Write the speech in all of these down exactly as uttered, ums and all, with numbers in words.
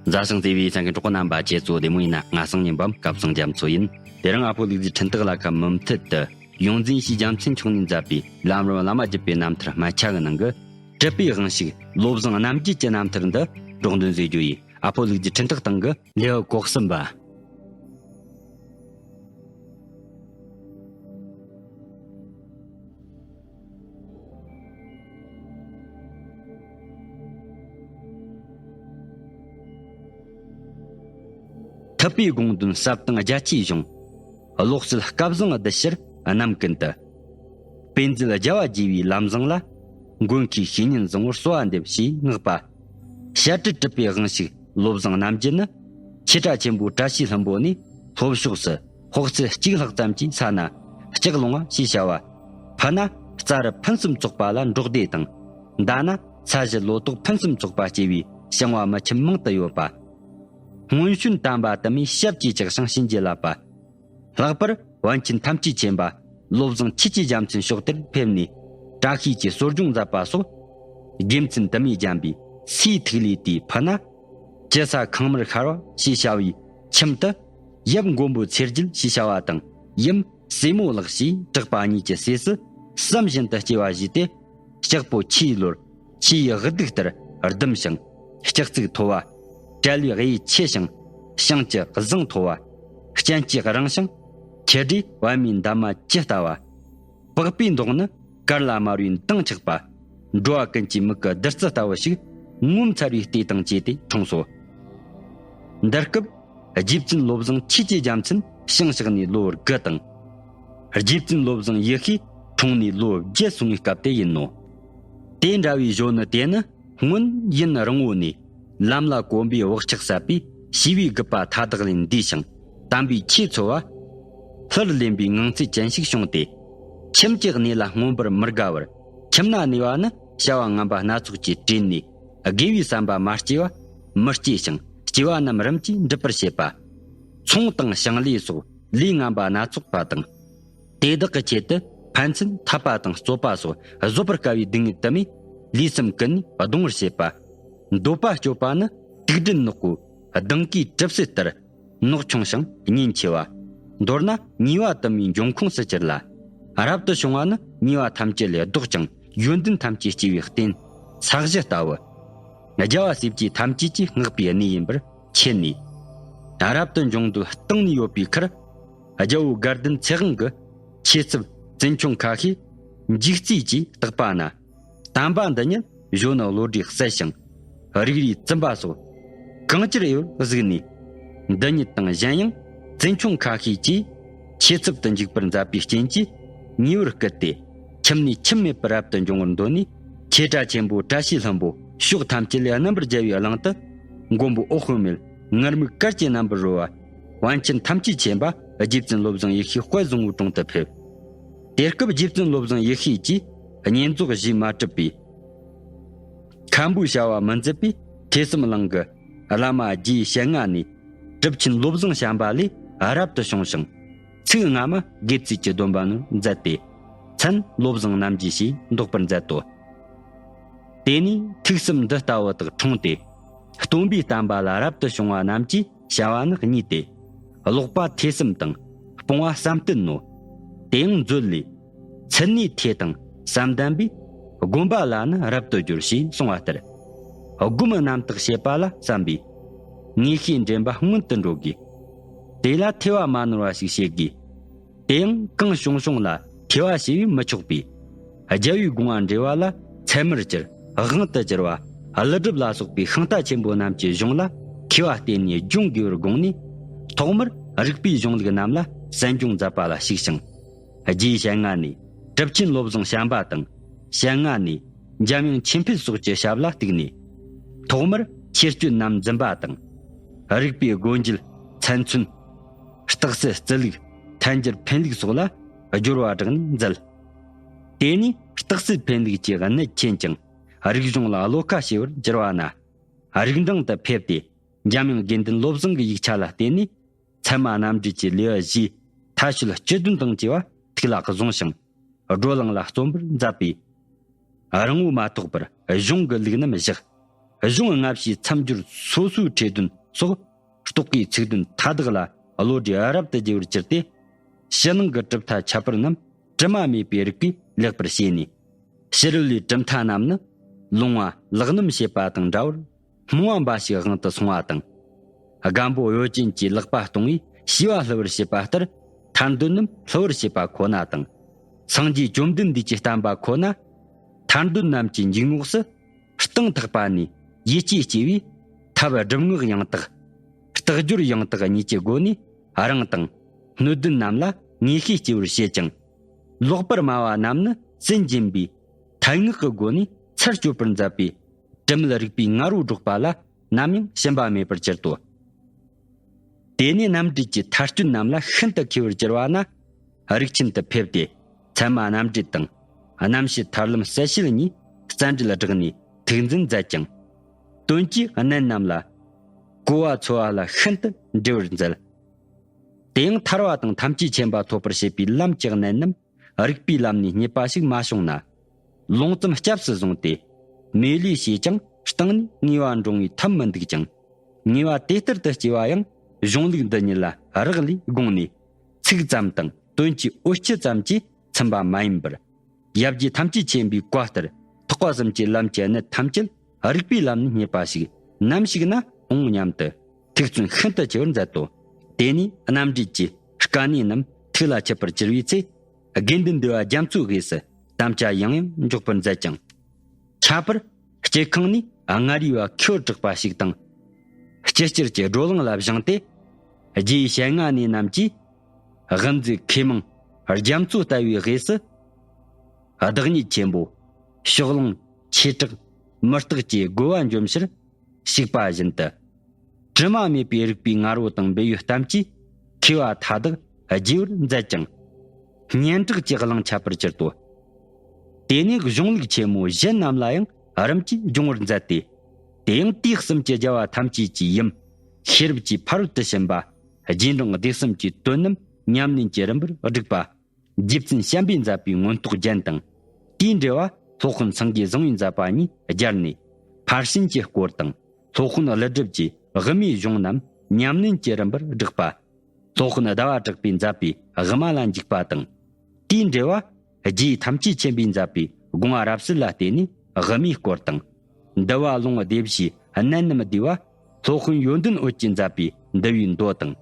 མཛའ་ཞིང་བརྩེ་བའི་གསན་མཁན་གྲོགས་པོ་རྣམ་པ་ཁྱེད་ཚོ་བདེ་མོ་ཡིན་ན། ང་སང་ཉིན་པམ་སྐབས་སངས་རྒྱ་མཚོ་ཡིན། དེ་རིང་ཨ་ཕོ་ལུག་རྫིའི་འཕྲིན་སྟེགས་ལ་ཁ་མུ་མཐུད་དུ་ཡོངས་འཛིན་ཡེ་ཤེས་རྒྱལ་མཚན་མཆོག་ནས་མཛད་པའི་ལམ་རིམ་བླ་མ་བརྒྱུད་པའི་རྣམ་ཐར་སྨད་ཆ་གི་ནང་གི་གྲུབ་པའི་དབང་ཕྱུག་བློ་བཟང་རྣམ་རྒྱལ་གྱི་རྣམ་ཐར་འདི་སྒྲོག་འདོན་མཛད་རྒྱུ་ཡིན། ཨ་ཕོ་ལུག་རྫིའི་འཕྲིན་སྟེགས་སྟེང་གི་ལེའུ་གོ་གསུམ་པ། ཐུབ་པའི་དགོངས་དོན་ཟབ་དང་རྒྱ་ཆེའི་གཞུང་། བློ་གསལ་སྐལ་བཟང་གདུལ་ཕྱིར་རྣམ་ཀུན་ཏུ། དཔེ་མཛོད་རྒྱལ་བ་དགྱེས་པའི་ལམ་བཟང་ལ། མགོན་ཁྱེད་བཤེས་གཉེན་བཟང་པོར་གསོལ་བ་འདེབས་ཞེས་བསྔགས་པ། བཤད་སྤྲུལ་གྲུབ་པའི་དབང་ཕྱུག་བློ་བཟང་རྣམ་རྒྱལ་ནི། ཆོས་གྲྭ་ཆེན་པོ་བཀྲ་ཤིས་ལྷུན་པོ་ནས་ལྷོ་ཕྱོགས་སུ་དཔག་ཚད་གཅིག་ལྷག་ཙམ་གྱི་ས་ན་ལྕགས་ལུང་བ་ཞེས་བྱ་བ། ཕུ་ན་རྩ་རི་ཕུན་སུམ་ཚོགས་པ་ལ་འབྲོག་སྡེ་དང་། མདའ་ན་ས་གཞི་ལོ་ཏོག་ཕུན་སུམ་ཚོགས་པ་སྐྱེ་བའི་ཞིང་བ་མི་ཁྱིམ་མང་དུ་ཡོད་པ། སྔོན་བྱོན་དམ་པ་དུ་མའི་ཞབས་ཀྱིས་བཅགས་ཤིང་བྱིན་གྱིས་བརླབས་པ། ལྷག་པར་པཎ་ཆེན་ཐམས་ཅད་མཁྱེན་པ་བློ་བཟང་ཆོས་ཀྱི་རྒྱལ་མཚན་ཕྱོགས་དེར་ཕེབས་ནས་བཀྲ་ཤིས་ཀྱི་གསོ་སྦྱོང་མཛད་པ་སོགས། དགེ་མཚན་དུ་མས་བརྒྱན་པའི་སའི་ཐིག་ལེ་དེའི་ཕུ་ན། ཇི་ས་ཁང་དམར་ཤར་བ་ཞེས་བྱ་བའི་ཁྱིམ་དུ། ཡབ་མགོན་པོ་ཚེ་རྒྱལ་ཞེས་བྱ་བ་དང་ཡུམ་སྲས་མོ་ལགས་ཞེས་གྲགས་པ་གཉིས་ཀྱི་སྲས་སུ་བསམ་བཞིན་དུ་སྐྱེ་བ་བཞེས་ཏེ། ལྕགས་པོ་ཆུའི་ལོར་ཆུ་ཡི་དབུ་གདུགས་ལྟར་ལྡུམ་ཞིང་། ལྕགས་ཚིགས་མཐོ་བ། བྲལ་བའི་གཡས་ཆེ་ཞིང་། ཞིང་གི་གཟེངས་མཐོ་བ། སྤྱན་གྱིས་རིང་ཞིང་། ཁྱེར་འདྲའི་པདྨའི་འདབ་མ་ཇི་ལྟ་བ། པགས་པའི་མདོག་ནི་དཀར་ལ་དམར་བའི་མདངས་ཆགས་པ། འགྲོ་བ་ཀུན་གྱི་མིག་གི་བདུད་རྩི་ལྟ་བུ་ཞིག་ངོ་མཚར་བའི་ལྟས་དང་བཅས་ཏེ་འཁྲུངས་སོ། འདི་སྐབས་རྗེ་བཙུན་བློ་བཟང་ཆོས་ཀྱི་རྒྱལ་མཚན་ཞིང་གཤེགས་ནས་ལོ་དགུ་དང་། རྗེ་བཙུན་བློ་བཟང་ཡེ་ཤེས་འཁྲུངས་ནས་ལོ་བརྒྱད་སོང་བའི་སྐབས་དེ་ཡིན་ནོ། དེ་འདྲ་བའི་གཞོན་ནུ་དེ་ནི་སྔོན་ཡུན་རིང་བོ་ནས་ལམ་ལ་གོམ་པའི་བག་ཆགས་ཟད་པས་ཞི་བའི་རྒུད་པ་མཐའ་དག་ལས་འདས་ཤིང་། དམ་པའི་ཆོས་འཚོལ་བ་ལྷུར་ལེན་པའི་ངང་ཚུལ་ཅན་ཞིག་བྱུང་སྟེ། ཁྱིམ་གྱི་གནས་ལ་མངོན་པར་མི་དགའ་བར། ཁྱིམ་ན་གནས་པ་ནི་བྱ་བ་ངན་པ་སྣ་ཚོགས་ཀྱིས་བྲེལ་ནས། དགེ་བའི་བསམ་པ་མ་སྐྱེས་པ་མི་སྐྱེ་ཞིང་། སྐྱེས་པ་རྣམས་རིམ་གྱིས་འགྲུབ་པར་བྱེད་པ། ཚོང་དང་ཞིང་ལས་སོགས་ལས་ངན་པ་སྣ་ཚོགས་པ་དང་། དེ་དག་གི་ཆེད་དུ་ཕན་ཚུན་འཐབ་པ་དང་རྩོད་པ་སོགས་བཟོད་པར་དཀའ་བའི་སྡུག་བསྔལ་དུ་མས་ལུས་སེམས་ཀུན་ནས་གདུང་བར་བྱེད་པ། འདོད་པ་སྤྱོད་པ་ནི་དུག་སྦྲུལ་ནག་པོའི་གདེངས་ཀའི་གྲིབ་བསིལ་ལྟར། ནག་ཆུང་ཞིང་གཉེན་ཆེ་བ། མདོར་ན་ཉེས་པ་དུ་མའི་འབྱུང་ཁུངས་སུ་གྱུར་ལ། རབ་ཏུ་བྱུང་བ་ནི་ཉེས་པ་ཐམས་ཅད་ལས་ལྡོག་ཅིང་ཡོན་ཏན་ཐམས་ཅད་སྐྱེ་བའི་རྟེན་ས་གཞི་ལྟ་བུ། རྒྱལ་བ་སྲས་བཅས་ཐམས་ཅད་ཀྱིས་བསྔགས་པའི་གནས་ཡིན་པར་མཁྱེན་ནས། རབ་ཏུ་འབྱུང་འདོད་གཏིང་ནས་ཡོད་པའི་ཁར། རྒྱལ་པོ་དགའ་ལྡན་ཚེ་དབང་གི་ཆོས་ཚབ་བཙུན་ཆུང་ཁ་ཤས་འཇིག་རྩིས་ཀྱིས་བརྟག་པ་ན། དམ་པ་འདི་ཉིད་གཞོན་ནུ་བློ་གྲོས་གསལ་ཞིང་། རིགས་རུས་བཙུན་པ་སོགས་གང་ཅིར་ཡོད་གཟིགས་ནས། འདི་ཉིད་དང་གཞན་ཡང་བཙུན་ཆུང་ཁ་ཤས་ཀྱིས་ཆོས་ཚབ་ཏུ་འཇུག་པར་མཛད་པའི་རྐྱེན་གྱིས་ཉེ་བར་བསྐུལ་ཏེ། ཁྱིམ་ནས་ཁྱིམ་མེད་པར་རབ་ཏུ་འབྱུང་བར་འདོད་ནས། ཆོས་གྲྭ་ཆེན་པོ་བཀྲ་ཤིས་ལྷུན་པོ་ཕྱོགས་ཐམས་ཅད་ལས་རྣམ་པར་རྒྱལ་བའི་གླིང་དུ། མགོན་པོ་འོད་དཔག་མེད་ངུར་སྨྲིག་གར་གྱི་རྣམ་པར་རོལ་བ། པཎ་ཆེན་ཐམས་ཅད་མཁྱེན་པ་རྗེ་བཙུན་བློ་བཟང་ཡེ་ཤེས་དཔལ་བཟང་པོའི་དྲུང་དུ་ཕེབས། དེ་སྐབས་རྗེ་བཙུན་བློ་བཟང་ཡེ་ཤེས་ཀྱིས་བསྙེན་རྫོགས་བཞེས་མ་གྲུབ་པས། མཁན་པོའི་བྱ་བ་མི་མཛད་པས་ཐོས་བསམ་གླིང་གི་བླ་མ་རྗེ་ཞལ་ལྔ་ནས་གྲུབ་ཆེན་བློ་བཟང་བྱམས་པ་ལས་རབ་ཏུ་བྱུང་ཞིང་། ཚིག་སྔ་མ་དགེ་ཚུལ་གྱི་སྡོམ་པ་ནས་མཛད་དེ། མཚན་བློ་བཟང་རྣམ་རྒྱལ་ཞེས་འདོགས་པར་མཛད་དོ། དེ་ནས་ཐུགས་བསམ་འདི་ལྟ་བུ་དག་འཁྲུངས་ཏེ། སྟོན་པའི་བསྟན་པ་ལ་རབ་ཏུ་བྱུང་བ་རྣམས་ཀྱི་བྱ་བ་ནི་གཉིས་ཏེ། ཀློག་པ་ཐོས་བསམ་དང་སྤོང་བ་བསམ་གཏན་ནོ། དེ་ཡང་མཛོད་ལས། ཚུལ་གནས་ཐོས་དང་བསམ་ལྡན་པས། སྒོམ་པ་ལ་ནི་རབ་ཏུ་སྦྱོར་ཞེས་གསུངས་པ་ལྟར། སྒོམ་རྣམ་དག་བྱེད་པ་ལ་བསམ་པས། ངེས་ཤེས་འདྲེན་པ་སྔོན་དུ་འགྲོ་དགོས། དེ་ལ་ཐོས་པ་མ་ནོར་བ་ཞིག་བྱེད་དགོས། དེ་ཡང་གང་བྱུང་བྱུང་ལ་ཐོས་པ་བྱས་པས་མི་ཆོག་པས། རྒྱལ་བའི་དགོངས་པ་འགྲེལ་བ་ལ་ཚད་མར་གྱུར་དབང་དུ་གྱུར་བ་ཀླུ་སྒྲུབ་ལ་སོགས་པའི་ཤིང་རྟ་ཆེན་པོ་རྣམས་ཀྱི་གཞུང་ལ་མཁས་པ་བསྟེན་ནས་སྦྱོང་དགོས་པར་དགོངས་ནས། ཐོག་མར་རིག་པའི་གཞུང་ལུགས་རྣམས་ལ་གསན་སྦྱོང་མཛད་པ་ལ་གཞིགས་ཤིང་། རྗེ་ཞལ་ལྔ་ནས་གྲུབ་ཆེན་བློ་བཟང་བྱམས་པ་དང་། ཞལ་ལྔ་ནས་འཇམ་དབྱངས་ཆོས་འཕེལ་སོགས་ཀྱི་ཞབས་ལ་གཏུགས་ནས། ཐོག་མར་ཆོས་སྤྱོད་རྣམ་འཛིན་པ་དང་། རིག་པའི་སྒོ་འབྱེད་མཚན་མཚོན། རྟགས་གསལ་རྩི་ལུགས་ཐལ་འགྱུར་འཕེན་ལུགས་སོགས་ལ་སྦྱོར་བ་བསྒྲགས་ནས་མཛད། དེ་ནས་རྟགས་གསལ་འཕེན་ལུགས་ཀྱི་གནད་ཆེན་ཅིང་རིག་གཞུང་ལ་བློ་ཁ་ཕྱེ་བར་གྱུར་པ་ན། རིགས་འབྲིང་དུ་ཕེབས་ཏེ། འཇམ་དབྱངས་དགེ་འདུན་བློ་བཟང་གི་ཡིག་ཆ་ལ་བརྟེན་ནས། ཚད་མ་རྣམ་འགྲེལ་གྱི་ལེའུ་བཞིའི་མཐའ་དཔྱོད་བཅུ་བདུན་དང་བཅས་པ་ཐུགས་ལ་བཟུང་ཞིང་། བགྲོ་གླེང་ལ་རྩོམ་པར་མཛད་པས། རིང་བོ་མ་ཐོགས་པར་གཞུང་གི་ལུགས་རྣམ་བཞག། གཞུང་སྔ་ཕྱིའི་མཚམས་སྦྱོར་སོ་སོའི་ཁྲིད་དོན་ སོགས། རྟོག་གེའི་ཚིག་དོན་མཐའ་དག་ལ་བློ་གྲོས་རབ་ཏུ་རྒྱས་པར་གྱུར་ཏེ། ཕྱི་ནང་གི་གྲུབ་མཐའ་ཁྱད་པར་རྣམས་དྲི་མ་མེད་པའི་རིགས་པས་ལེགས་པར་ཤེས་ནས། ཕྱི་རོལ་པའི་གྲུབ་མཐའ་རྣམས་ནི་ལོང་བ་ལག་སྣམ་བྱེད་པ་དང་འདྲ་བར་རྨོངས་པ་འབའ་ཞིག་དབང་དུ་སོང་བ་དང་། སྒམ་པོ་གཡོ་ཅན་གྱིས་ལག་པ་བརྡུང་བས་ཤེས་པ་སླུ་བར་བྱེད་པ་ལྟར། ཐར་འདོད་རྣམས་སླུ་བར་བྱེད་པ་ཁོ་ན་དང་། སངས་རྒྱས་བཅོམ་ལྡན་འདས་ཀྱིས་བསྟན་པ་ཁོ་ན། ཐར་འདོད་རྣམས་ཀྱི་འཇུག་ངོགས་སུ། སྟེང་ཐག་པ་ནས་ཡིད་ཆེས་སྐྱེ་བས། ཐབས་སྒྲུབ་ངག་ཡང་དག་རྟགས་སྦྱོར་ཡང་དག་གཉིས་ཀྱི་སྒོ་ནས་རང་དང་སྣོད་ལྡན་རྣམས་ལ་ངེས་ཤེས་སྐྱེ་བར་བྱེད་ཅིང་། ལོག་པར་སྨྲ་བ་རྣམས་ནི་སེམས་འབྱིན་པའི་ཐལ་ངག་གི་སྒོ་ནས་ཚར་གཅོད་པར་མཛད་པའི་དྲི་མེད་རིགས་པའི་ང་རོ་སྒྲོག་པ་ལ་ནམ་ཡང་ཞེན་པ་མེད་པར་གྱུར་ཏོ། དེ་ནས་རྣམ་འགྲེལ་གྱི་མཐར་སྐྱོན་རྣམས་ལ་ཤིན་ཏུ་མཁས་པར་གྱུར་པ་ན། རིགས་ཆེན་དུ་ཕེབས་ཏེ། ཚད་མ་རྣམ་འགྲེལ་དང་། རྣམ་བཤད་ཐར་ལམ་གསལ་བྱེད་གཉིས་རྩ་འགྲེལ་བསྒྲགས་ནས་ཐུགས་འཛིན་མཛད་ཅིང་། དོན་གྱི་གནད་རྣམས་ལ་གོ་བ་འཚོལ་བ་ལ་ཤིན་ཏུ་འགྲེལ་བར་མཛད། དེ་ཡང་ཐར་བ་དང་ཐམས་ཅད་མཁྱེན་པ་ཐོབ་པར་བྱེད་པའི་ལམ་གྱི་གནད་རྣམས་རིགས་པའི་ལམ་ནས་རྙེད་པ་ཞིག་མ་བྱུང་ན། ལུང་ཙམ་སྐྱབས་སུ་བཟུང་སྟེ། མེད་ལུགས་བྱས་ཀྱང་སྟེང་ནས་ངེས་པ་འདྲོངས་པའི་ཐབས་མི་འདུག་ཅིང་། ངེས་པ་དེ་ལྟར་དུ་སྐྱེ་བ་ཡང་གཞུང་ལུགས་འདི་ཉིད་ལ་རག་ལས་དགོངས་ནས། ཚིག་ཙམ་དང་དོན་གྱི་འོལ་ཁྱི་ཙམ་གྱིས་ཚིམ་པ་མ་ཡིན་པར། ཡབ་རྗེ་ཐམས་ཅད་མཁྱེན་པའི་བཀའ་ལྟར་ཐེག་པ་གསུམ་གྱི་ལམ་གྱི་གནད་ཐམས་ཅད་རིགས་པའི་ལམ་ནས་རྙེད་པ་ཞིག་ནམ་ཞིག་ན་འོང་སྙམ་དུ་ཐུགས་བརྩོན་ཤིན་ཏུ་ཆེ་བར་མཛད་དོ། དེ་ནས་རྣམ་འགྲེལ་གྱི་དཀའ་གནད་རྣམས་ཐུགས་ལ་ཆུད་པར་གྱུར་པའི་ཚེ། དགེ་འདུན་འདུས་པ་རྒྱ་མཚོའི་དབུས་སུ་དམ་བཅའ་ཡང་ཡང་འཇོག་པར་མཛད་ཅིང་། ཁྱད་པར་སྐྱེ་ཁང་ནས་མངའ་རིས་པ་ཁྱོད་གྲགས་པ་ཞིག་དང་། སྤྱི་སྤྱིར་གྱི་བགྲོ་གླེང་ལ་བཞེངས་ཏེ། རྗེ་ཡི་ཞལ་སྔ་ནས་རྣམས་ཀྱིས་དབུ་མཛད་མཁས་མང་རྒྱ་མཚོ་ལྟ་བུའི་དབུས་སུ། བདག་ཉིད་ཆེན་པོ་ཕྱོགས་གླང་ཆོས་གྲགས་མུ་སྟེགས་ཀྱི་རྒོལ་བ་འཇོམས་ཕྱིར་ཞུགས་པ་བཞིན་དུ། དྲི་མ་མེད་པའི་རིགས་པའི་ངར་པོ་དང་འབུལ་ཡུལ་གཏམ་གྱིས་མཁས་པ་མཐའ་དག་རྒྱས་པར་མཛད་ཅིང་། སྙན་གྲགས་ཀྱི་གླིང་ཁྱབ་པར་གྱུར་ཏོ། དེ་ནས་གཞུང་ལུགས་ཆེན་མོ་གཞན་རྣམས་ལ་ཡང་རིམ་གྱིས་སྦྱོང་བར་མཛད་དེ། དེ་ཡང་དུས་གསུམ་གྱི་རྒྱལ་བ་ཐམས་ཅད་ཀྱི་ཡུམ་ཤེས་རབ་ཀྱི་ཕ་རོལ་ཏུ་ཕྱིན་པ་རྗེས་འབྲང་སྡེ་གསུམ་གྱི་དོན་རྣམས་ཉམས་ལེན་གྱི་རིམ་པར་བསྒྲིགས་པ། རྗེ་བཙུན་བྱམས་པས་མཛད་པའི་མངོན་རྟོགས་རྒྱན་དང་། དེའི་འགྲེལ་བ་སློབ་དཔོན་སེང་གེ་བཟང་པོས་མཛད་པ་གཉིས་སྦྱར་ནས། ཕར་ཕྱིན་གྱི་སྐོར་དང་། སློབ་དཔོན་ཀླུ་སྒྲུབ་ཀྱི་དབུ་མའི་གཞུང་རྣམས་ཉམས་ལེན་གྱི་རིམ་པར་བསྒྲགས་པ། སློབ་དཔོན་ཟླ་བ་གྲགས་པས་མཛད་པའི་དབུ་མ་ལ་འཇུག་པ་དང་། དེའི་འགྲེལ་བ་རྗེ་ཐམས་ཅད་མཁྱེན་པས་མཛད་པའི་དགོངས་པ་རབ་གསལ་ལ་བརྟེན་ནས་དབུ་མའི་སྐོར་དང་། འདུལ་བ་ལུང་སྡེ་བཞིའི་གནད་རྣམས་བསྡུས་པ་སློབ་དཔོན་ཡོན་ཏན་འོད་ཀྱིས་མཛད་པའི་འདུལ་བའི་མདོ་དང་།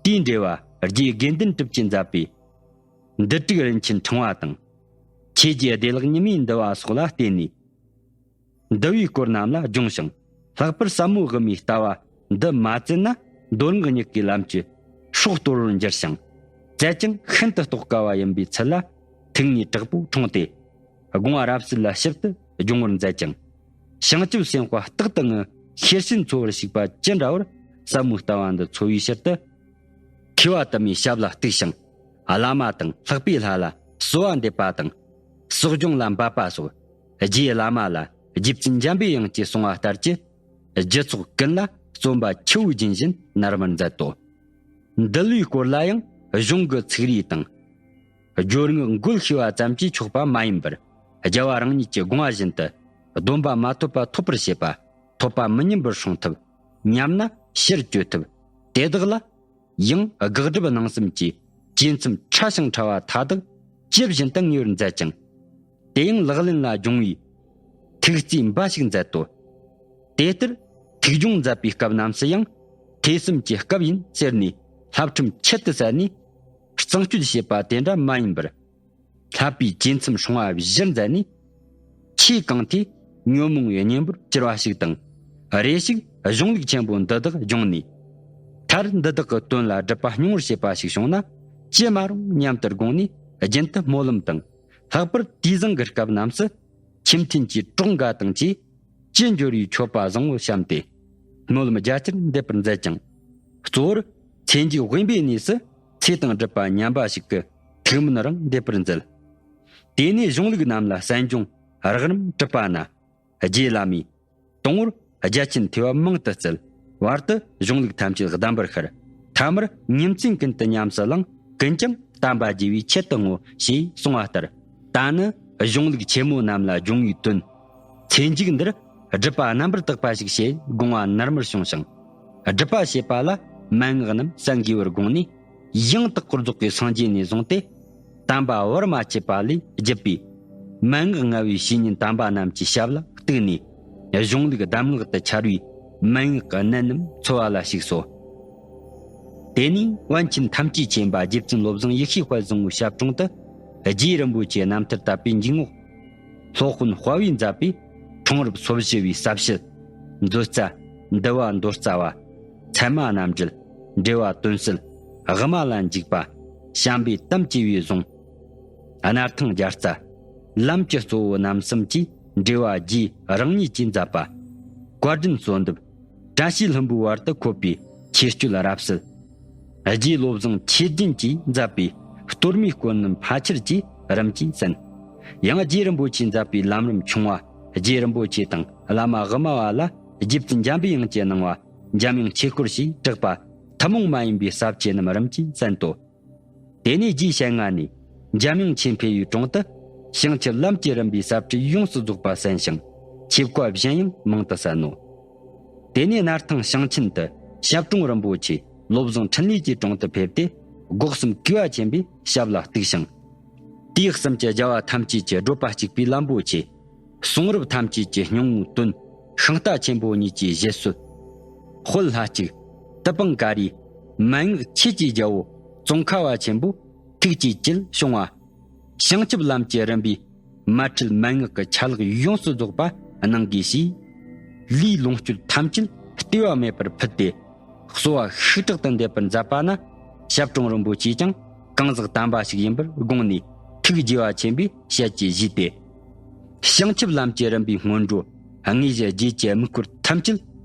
དེའི་འགྲེལ་བ་རྗེ་དགེ་འདུན་གྲུབ་ཀྱིས་མཛད་པའི་འདུལ་དྲུག་རིན་ཆེན་ཕྲེང་བ་དང་། ཆོས་ཀྱི་བདེ་བླག་ཉི་མའི་འདུལ་བ་སོགས་ལ་བརྟེན་ནས། འདུལ་བའི་སྐོར་རྣམས་ལ་སྦྱོང་ཞིང་། ལྷག་པར་ཟབ་མོ་དབུ་མའི་ལྟ་བ་འདི་མ་བཙལ་ན། མདོ་སྔགས་གཉིས་ཀའི་ལམ་གྱི་སྲོག་གཏོར་བར་འགྱུར་ཞིང་། བཙལ་ཀྱང་ཤིན་ཏུ་རྟོགས་དཀའ་བ་ཡིན་པས་ཚུལ་ལ་ཐུགས་ངེས་དྲག་པོ་འཁྲུངས་ཏེ། དགོངས་པ་རབ་གསལ་ལ་ཞིབ་ཏུ་སྦྱོང་བར་མཛད་ཅིང་། བྱང་ཆུབ་སེམས་དཔའ་རྟག་ཏུ་ངུ་ཤེར་ཕྱིན་འཚོལ་བར་ཞུགས་པ་ཅི་འདྲ་བར་ཟབ་མོའི་ལྟ་བ་འདི་འཚོལ་བའི་ཕྱིར་དུ། མཁས་པ་དུ་མའི་ཞབས་ལ་གཏུགས་ཤིང་། བླ་མ་དང་ལྷག་པའི་ལྷ་ལ་གསོལ་བ་འདེབས་པ་དང་། གསོ་སྦྱོང་ལ་འབད་པ་སོགས་རྗེ་བླ་མ་ལ་རྗེ་བཙུན་འཇམ་པའི་དབྱངས་ཀྱིས་གསུངས་པ་ལྟར་གྱི་རྒྱུ་ཚོགས་ཀུན་ལ་བརྩོན་པ་ཆུ་བོ་རྒྱུན་བཞིན་ནར་མར་མཛད་དོ། འདུལ་བའི་སྐོར་ལ་ཡང་གཞུང་གི་ཚིག་རིས་དང་། སྦྱོར་དངོས་འགོད་ཤེས་པ་ཙམ་གྱིས་ཆོག་པ་མ་ཡིན་པར། རྒྱལ་བ་རང་ཉིད་ཀྱི་དགོངས་པ་བཞིན་དུ་སྡོམ་པ་མ་ཐོབ་པ་ཐོབ་པར་བྱེད་པ། ཐོབ་པ་མི་ཉམས་པར་སྲུང་ཐབས། ཉམས་ན་ཕྱིར་བཅོས་ཐབས། དེ་དག་ལ་ཡང་དགག་སྒྲུབ་སྣང་གསུམ་གྱི་བཅོས་མཚམས་ཕྲ་ཞིང་ཕྲ་བ་མཐའ་དག་ཇི་བཞིན་དུ་ངེས་པར་མཛད་ཅིང་། དེ་ཡང་ལག་ལེན་ལ་སྦྱོང་བའི་ཐུགས་བརྩེ་འབའ་ཞིག་མཛད་དོ། དེ་ལྟར་ཐུགས་སྦྱོང་མཛད་པའི་སྐབས་རྣམས་སུ་ཡང་ཐོས་བསམ་གྱི་སྐབས་ཡིན་ཟེར་ནས་བསླབ་ཁྲིམས་ཆེད་དུ་བསལ་ནས་གཙང་སྤྱོད་བྱེད་པ་དེ་འདྲ་མ་ཡིན་པར། བསླབ་པའི་བཅོས་མཚམས་སྲུང་བ་གཞིར་མཛད་ནས། ཆོས་གང་ཐོས་ཉོན་མོངས་པའི་གཉེན་པོར་གྱུར་པ་ཞིག་དང་། རེ་ཞིག་གཞུང་ལུགས་ཆེན་པོ་འདི་དག་སྦྱོང་ནས། མཐར་འདི་དག་གི་དོན་ལ་སྒྲུབ་པ་སྙིང་པོར་བྱེད་པ་ཞིག་བྱུང་ན་ཅི་མ་རུང་སྙམ་དུ་དགོངས་ནས་རྒྱུན་དུ་སྨོན་ལམ་དང་། ལྷག་པར་དུས་བཟང་གི་སྐབས་རྣམས་སུ་མཆིམས་མཐུན་གྱི་གྲོགས་འགའ་དང་བཅས་ཅི་འབྱོར་བའི་མཆོད་པ་བཟང་པོ་བཤམས་ཏེ། སྨོན་ལམ་རྒྱ་ཆེར་འདེབས་པར་མཛད་ཅིང་། གཙོ་བོར་ཚེ་མཇུག་དབེན་པའི་གནས་སུ་ཚེ་དང་སྒྲུབ་པ་མཉམ་པ་ཞིག་གི་ཐུགས་སྨོན་རང་འདེབས་པར་མཛད། དེ་ནས་གཞུང་ལུགས་རྣམས་ལ་གསན་སྦྱོང་རགས་རིམ་གྲུབ་པ་ན། རྗེ་བླ་མས་དང་པོར་རྒྱ་ཆེན་ཐོས་པ་མང་དུ་བཙལ། བར་དུ་གཞུང་ལུགས་ཐམས་ཅད་གདམས་པར་ཤར། ཐ་མར་ཉིན་མཚན་ཀུན་ཏུ་ཉམས་སུ་བླངས། ཀུན་ཀྱང་བསྟན་པ་རྒྱས་པའི་ཆེད་དུ་བསྔོ་ཞེས་གསུངས་པ་ལྟར། ད་ནི་གཞུང་ལུགས་ཆེན་མོ་རྣམས་ལ་སྦྱོང་བའི་དོན། ཚེ་མཇུག་འདིར་སྒྲུབ་པ་རྣམ་པར་དག་པ་ཞིག་བྱེད་དགོངས་པ་ནར་མར་བྱུང་ཞིང་། སྒྲུབ་པ་བྱེད་པ་ལ་མན་ངག་རྣམས་གསན་དགོས་པར་དགོངས་ནས། ཡང་དག་པར་རྫོགས་པའི་སངས་རྒྱས་ནས་བཟུང་སྟེ། དམ་པ་བར་མ་ཆད་པ་ལས་བརྒྱུད་པའི་མན་ངག་ལྔ་བའི་བཤེས་གཉེན་དམ་པ་རྣམས་ཀྱི་ཞབས་ལ་གཏུགས་ནས། གཞུང་ལུགས་གདམས་ངག་ཏུ་འཆར་བའི་མན་ངག་གི་གནད་རྣམས་འཚོལ་བ་ལ་ཞུགས་སོ། དེ་ནས་པཎ་ཆེན་ཐམས་ཅད་མཁྱེན་པ་རྗེ་བཙུན་བློ་བཟང་ཡེ་ཤེས་དཔལ་བཟང་པོའི་ཞབས་དྲུང་དུ། རྗེ་རིན་པོ་ཆེའི་རྣམ་ཐར་དད་པའི་འཇུག་ངོགས། སློབ་དཔོན་དཔའ་བོས་མཛད་པའི་འཁྲུངས་རབས་སོ་བཞི་པའི་ས་བཤད། མཛོད་རྩ། འདུལ་བ་མདོ་རྩ་བ། ཚད་མ་རྣམ་འགྲེལ། འགྲེལ་བ་དོན་གསལ། དབུ་མ་ལ་འཇུག་པ། བྱམས་པའི་གཏམ་བཅས་པའི་གཟུངས། སྣར་ཐང་བརྒྱ་རྩ། ལམ་གྱི་གཙོ་བོ་རྣམ་གསུམ་གྱི་འགྲེལ་བ་རྗེ་རང་ཉིད་ཀྱིས་མཛད་པ། བཀའ་དྲིན་གསོལ་འདེབས། བཀྲ་ཤིས་ལྷུན་པོའི་བར་དུ་འཁོད་པའི་ཆོས་སྤྱོད་རབ་གསལ། རྗེ་བློ་བཟང་ཆོས་རྒྱན་གྱིས་མཛད་པའི་གཏོར་མའི་སྐོར་རྣམས་ཕལ་ཆེར་གྱིས་རིམ་གྱིས་གསན། ཡང་རྗེ་རིན་པོ་ཆེས་མཛད་པའི་ལམ་རིམ་ཆུང་བ། རྗེ་རིན་པོ་ཆེ་དང་བླ་མ་དབུ་མ་པ་ལ་རྗེ་བཙུན་འཇམ་པའི་དབྱངས་ཀྱིས་གནང་བ་འཇམ་དབྱངས་ཆོས་སྐོར་ཞེས་གྲགས་པ་ཐུན་མོང་མ་ཡིན་པའི་ས་བཅད་རྣམས་རིམ་གྱིས་གསན་ཏོ། དེ་ནས་རྗེ་ཞལ་སྔ་ནས་འཇམ་དབྱངས་ཆོས་འཕེལ་བའི་དྲུང་དུ་བྱང་ཆུབ་ལམ་གྱི་རིམ་པའི་ས་བཅད་ཡོངས་སུ་རྫོགས་པ་གསན་ཞིང་། ཆོས་བཀའ་གཞན་ཡང་མང་དུ་གསན་ནོ། དེ་ནས་སྣར་ཐང་ཞིང་ཆེན་དུ་ཞབས་དྲུང་རིན་པོ་ཆེ་བློ་བཟང་འཕྲིན་ལས་ཀྱི་དྲུང་དུ་ཕེབས་ཏེ། སྒོ་གསུམ་གུས་པ་ཆེན་པོས་ཞབས་ལ་གཏུགས་ཤིང་། དུས་གསུམ་གྱི་རྒྱལ་བ་ཐམས་ཅད་ཀྱི་བགྲོད་པ་གཅིག་པའི་ལམ་པོ་ཆེ། གསུང་རབ་ཐམས་ཅད་ཀྱི་སྙིང་པོའི་དོན་ཤིང་རྟ་ཆེན་པོ་གཉིས་ཀྱི་བཞེད་སྲོལ། དཔལ་ལྷ་གཅིག་ཏི་པང་ཀ་རའི་མན་ངག་ཆོས་ཀྱི་རྒྱལ་པོ་ཙོང་ཁ་པ་ཆེན་པོའི་ཐུགས་བསྐྱེད་ཀྱིས་བྱུང་བ། བྱང་ཆུབ་ལམ་གྱི་རིམ་པའི་མ་ཁྲིད་མན་ངག་གི་ཆ་ལག་ཡོངས་སུ་རྫོགས་པ་གནང་དགོས་ཞེས། ལུས་ལོངས་སྤྱོད་ཐམས་ཅད་བལྟོས་པ་མེད་པར་ཕུལ་ཏེ། གསོལ་བ་ཤུགས་དྲག་ཏུ་འདེབས་པར་མཛད་པ་ན། ཞབས་དྲུང་རིན་པོ་ཆེས་ཀྱང་གང་ཟག་དམ་པ་ཞིག་ཡིན་པར་དགོངས་ནས། ཐུགས་དགྱེས་པ་ཆེན་པོས་ཞལ་གྱིས་བཞེས་ཏེ། བྱང་ཆུབ་ལམ་གྱི་རིམ་པའི་སྔོན་འགྲོ་དངོས་གཞི་རྗེས་ཀྱི་དམིགས་སྐོར་ཐམས་ཅད་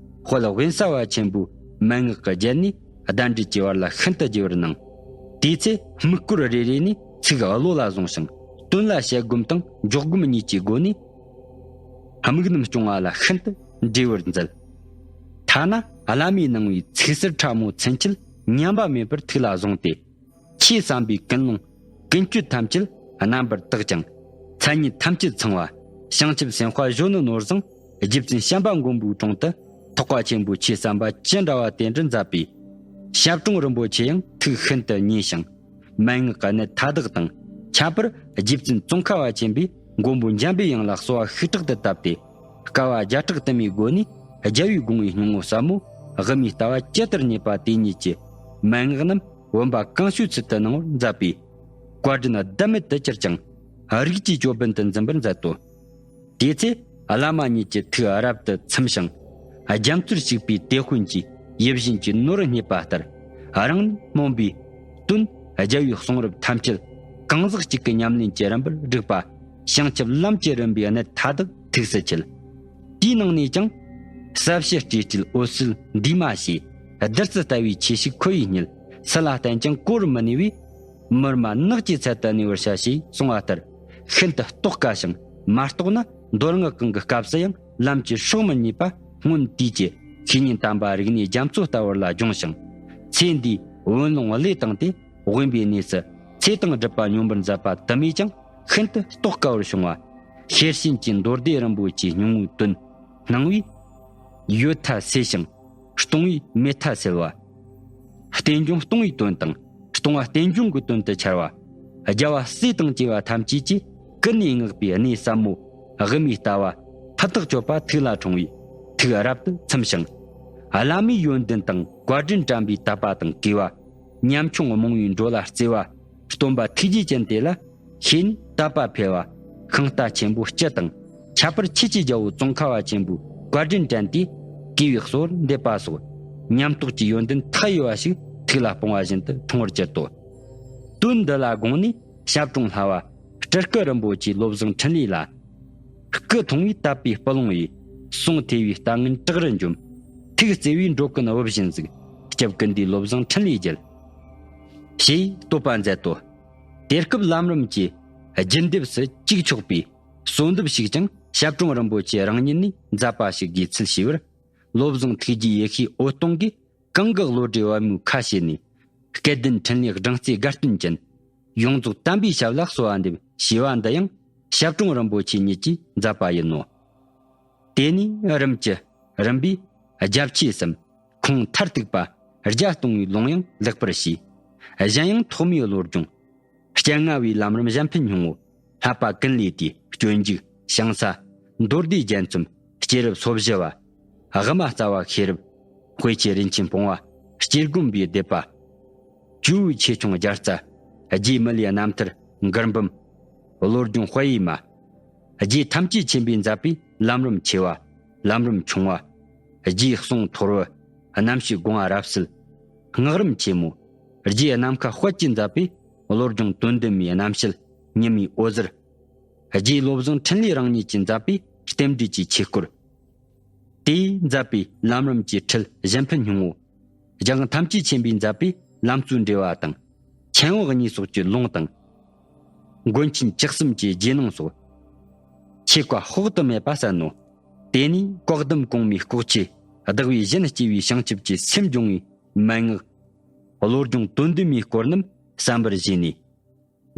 དཔལ་དབེན་ས་པ་ཆེན་པོའི་མན་ངག་གི་རྒྱན་ནས་བརྡ་འགྲེལ་གྱི་བར་ལ་ཤིན་ཏུ་རྒྱས་པར་གནང་། དེའི་ཚེ་དམིགས་སྐོར་རེ་རེ་ནས་ཚིག་བློ་ལ་བཟུང་ཞིང་། དོན་ལ་བཤད་སྒོམ་དང་འཇོག་སྒོམ་གཉིས་ཀྱི་སྒོ་ནས། དམིགས་རྣམ་སྐྱོང་བ་ལ་ཤིན་ཏུ་འབྲེལ་བར་མཛད། ཐ་ན་བླ་མས་གནང་བའི་ཚིག་ཟུར་ཕྲ་མོ་ཚུན་ཆད་ཉམས་པ་མེད་པར་ཐུགས་ལ་བཟུང་སྟེ། ཆོས་བསམ་པའི་ཀུན་སློང་ཀུན་སྤྱོད་ཐམས་ཅད་རྣམ་པར་དག་ཅིང་། མཚན་ཉིད་ཐམས་ཅད་ཚང་བ། བྱང་ཆུབ་སེམས་དཔའ་གཞོན་ནུ་ནོར་བཟང་རྗེ་བཙུན་བྱམས་པ་མགོན་པོའི་དྲུང་དུ། ཐེག་པ་ཆེན་པོའི་ཆོས་བསམ་པ་ཅི་འདྲ་བ་དེ་འདྲ་མཛད་པས། ཞབས་དྲུང་རིན་པོ་ཆེ་ཡང་ཐུགས་ཤིན་ཏུ་མཉེས་ཤིང་། མན་ངག་གི་གནད་མཐའ་དག་དང་། ཁྱད་པར་རྗེ་བཙུན་ཙོང་ཁ་པ་ཆེན་པོས་མགོན་པོ་འཇམ་པའི་དབྱངས་ལ་གསོལ་བ་ཤུགས་དྲག་ཏུ་བཏབ་སྟེ། དཀའ་བ་བརྒྱ་ཕྲག་དུ་མའི་སྒོ་ནས་རྒྱལ་བའི་དགོངས་པའི་སྙིང་པོ་ཟབ་མོ་དབུ་མའི་ལྟ་བ་ཇི་ལྟར་རྙེད་པ་དེ་ཉིད་ཀྱི་མན་ངག་རྣམས་བུམ་པ་གང་བྱོའི་ཚུལ་དུ་གནང་བར་མཛད་པས། བཀའ་དྲིན་ཟླ་མེད་དུ་གྱུར་ཅིང་། རིགས་ཀྱི་ཅོད་པན་དུ་འཛིན་པར་མཛད་དོ། དེའི་ཚེ་བླ་མ་ཉིད་ཀྱི་ཐུགས་རབ་ཏུ་ཚིམ་ཞིང་། རྒྱ་མཚོར་ཞུགས་པའི་དེད་དཔོན་གྱིས་ཡིད་བཞིན་གྱི་ནོར་རྙེད་པ་ལྟར། རང་ཉིད་སྨོན་པའི་དོན་རྒྱལ་བའི་གསུང་རབ་ཐམས་ཅད་གང་ཟག་གཅིག་གི་ཉམས་ལེན་གྱི་རིམ་པར་བསྒྲིགས་པ། བྱང་ཆུབ་ལམ་གྱི་རིམ་པའི་གནད་མཐའ་དག་ཐུགས་སུ་ཆུད། དེའི་ནང་ནས་ཀྱང་། ཟབ་ཞི་སྤྲོས་བྲལ་འོད་གསལ་འདུས་མ་བྱས། བདུད་རྩི་ལྟ་བུའི་ཆོས་ཤིག་ཁོ་བོས་རྙེད། སུ་ལ་བསྟན་ཀྱང་གོ་བར་མི་ནུས་པས། མི་སྨྲ་ནགས་ཀྱི་ཚལ་དུ་གནས་པར་བྱ་ཞེས་གསུངས་པ་ལྟར། ཤིན་ཏུ་རྟོགས་དཀའ་ཞིང་མ་རྟོགས་ན་མདོ་སྔགས་གང་གི་སྐབས་སུ་ཡང་ལམ་གྱི་སྲོག་མི་རྙེད་པ་སྔོན་དུས་ཀྱི་བཤེས་གཉེན་དམ་པ་རིག་གནས་རྒྱ་མཚོ་ལྟ་བུར་ལ་སྦྱོང་ཞིང་། ཚེ་འདིའི་བུན་ལོང་བློས་བཏང་སྟེ་དབེན་པའི་གནས་སུ་ཚེ་དང་སྒྲུབ་པ་སྙོམས་པར་མཛད་པ་དུ་མས་ཀྱང་ཤིན་ཏུ་རྟོགས་དཀའ་བར་བྱུང་བ། ཤེར་ཕྱིན་གྱི་མདོ་སྡེ་རིན་པོ་ཆེའི་སྙིང་པོའི་དོན་སྣང་བས། ཡོད་མཐའ་སེལ་ཞིང་། སྟོང་པའི་མེད་མཐའ་སེལ་བ། རྟེན་འབྱུང་སྟོང་པའི་དོན་དང་སྟོང་པ་རྟེན་འབྱུང་གི་དོན་དུ་འཆར་བ། རྒྱལ་བ་སྲས་དང་བཅས་པ་ཐམས་ཅད་ཀྱིས་ཀུན་ནས་བསྔགས་པའི་གནས་ཟབ་མོ་དབུ་མའི་ལྟ་བ་ཕུ་ཐག་ཆོད་པ་ཐུགས་ལ་འཁྲུངས་པས་ཐུགས་རབ་ཏུ་ཚིམ་ཞིང་། བླ་མའི་ཡོན་ཏན་དང་བཀའ་དྲིན་དྲན་པའི་དད་པ་དང་གུས་པ། ཉམ་ཆུང་རྨོངས་པའི་འགྲོ་ལ་བརྩེ་བ། སྟོན་པ་ཐུགས་རྗེ་ཅན་དེ་ལ། ཤེས་ནས་དད་པ་འཕེལ་བ། ཤིང་རྟ་ཆེན་པོ་སྤྱི་དང་། ཁྱད་པར་ཆོས་ཀྱི་རྒྱལ་པོ་ཙོང་ཁ་པ་ཆེན་པོའི་བཀའ་དྲིན་དྲན་ཏེ། གུས་པའི་གསོལ་བ་འདེབས་པ་སོགས། ཉམས་རྟོགས་ཀྱི་ཡོན་ཏན་མཐའ་ཡས་པ་ཞིག་ཐུགས་ལ་སྤུངས་པ་བཞིན་དུ་འཁྲུངས་པར་གྱུར་ཏོ། དོན་འདི་ལ་དགོངས་ནས་ཞབས་དྲུང་ལྷ་བ། སྤྲུལ་སྐུ་རིན་པོ་ཆེ་བློ་བཟང་འཕྲིན་ལས་ལ། སྐུ་མཐོང་བས་དད་པའི་སྤུ་ལོང་ཡིས། གསུང་ཐོས་པས་ལྟ་ངན་བྲག་རི་འཇོམས། ཐུགས་བརྩེ་བས་འགྲོ་ཀུན་བུ་བཞིན་གཟིགས། སྐྱབས་ཀུན་འདུས་བློ་བཟང་འཕྲིན་ལས་རྒྱལ། ཞེས་བསྟོད་པ་མཛད་དོ། དེ་སྐབས་ལམ་རིམ་གྱི་རྒྱུན་འདེབས་སུ་བཅུག་ཆོག་པའི་གསོལ་འདེབས་ཤིག་ཀྱང་ཞབས་དྲུང་རིན་པོ་ཆེ་རང་ཉིད་ནས་མཛད་པ་ཞིག་དགོས་ཚུལ་ཞུས་པར། བློ་བཟང་ཐུགས་རྗེའི་ཡེ་ཤེས་འོད་སྟོང་གིས་གང་གི་བློ་གྲོས་པད་མོའི་ཁ་ཕྱེ་ནས། སྐལ་ལྡན་འཕྲིན་ལས་སྦྲང་རྩིའི་དགའ་སྟོན་ཅན། ཡོངས་རྫོགས་དམ་པའི་ཞབས་ལ་གསོལ་བ་འདེབས་ཞེས་པ་འདི་ཡང་ཞབས་དྲུང་རིན་པོ་ཆེ་ཉིད་ཀྱིས་མཛད་པ་ཡིན་ནོ། དེ་ནས་རིམ་གྱི་རིམ་པས་རྒྱ་ཆེ་གསུམ། ཁོང་མཐར་ཐུག་པ་རྒྱ་གཏོང་བའི་ལུང་ཡང་ལེགས་པར་ཤེས། གཞན་ཡང་ཐོག་མའི་བློ་སྦྱོང་། སྤྱན་སྔ་བའི་ལམ་རིམ་གཞན་ཕན་སྙིང་པོ། བསླབ་པ་ཀུན་ལས་བཏུས། སྤྱོད་འཇུག་ཞིང་ས། མདོ་སྡེ་རྒྱ་མཚོའམ་སྐྱེས་རབས་སོ་བཞི་བ། དབུ་མ་རྩ་བ་ཤེས་རབ། དཔེ་ཆོས་རིན་ཆེན་སྤོང་བ། སྐྱེ་སྒོམ་པའི་སྡེ་པ། ཇོ་བོའི་ཆོས་སྐྱོང་རྒྱལ་རྩ། རྗེ་མི་ལའི་རྣམ་ཐར་མགུར་འབུམ། བློ་སྦྱོང་དཔལ་ཡེ་མ། རྗེ་ཐམས་ཅད་མཁྱེན་པས་མཛད་པའི་ལམ་རིམ་ཆེ་བ། ལམ་རིམ་ཆུང་བ། རྗེའི་གསུང་ཐོར་བུ། རྣམ་བཤད་དགོངས་པ་རབ་གསལ། སྔགས་རིམ་ཆེན་མོ། རྗེ་ནམ་མཁའ་དཔལ་གྱིས་མཛད་པའི་བློ་སྦྱོང་དོན་ལྡན་མའི་རྣམ་བཤད་ཉི་མའི་འོད་ཟེར། རྗེ་བློ་བཟང་འཕྲིན་ལས་རང་ཉིད་ཀྱིས་མཛད་པའི་རྟེན་འབྲེལ་གྱི་ཆོས་སྐོར། དེས་མཛད་པའི་ལམ་རིམ་གྱི་ཁྲིད་གཞན་ཕན་སྙིང་པོ། རྒྱལ་དབང་ཐམས་ཅད་མཁྱེན་པས་མཛད་པའི་ལམ་གཙོའི་འགྲེལ་བ་དང་། མཁྱེན་དབང་གཉིས་སོགས་ཀྱི་ལུང་དང་། མགོན་ཆེན་བཅུ་གསུམ་གྱི་རྗེས་གནང་སོགས། ཆོས་བཀའ་དཔག་ཏུ་མེད་པ་གསན་ནོ། དེ་ནས་བཀའ་གདམས་གོང་མའི་ལྐོག་ཆོས་བདག་བས་གཞན་སྐྱེ་བའི་བྱང་ཆུབ་ཀྱི་སེམས་སྦྱོང་བའི་མན་ངག་བློ་སྦྱོང་དོན་ལྡན་མའི་སྐོར་རྣམས་གསན་པར་བྱས་ནས།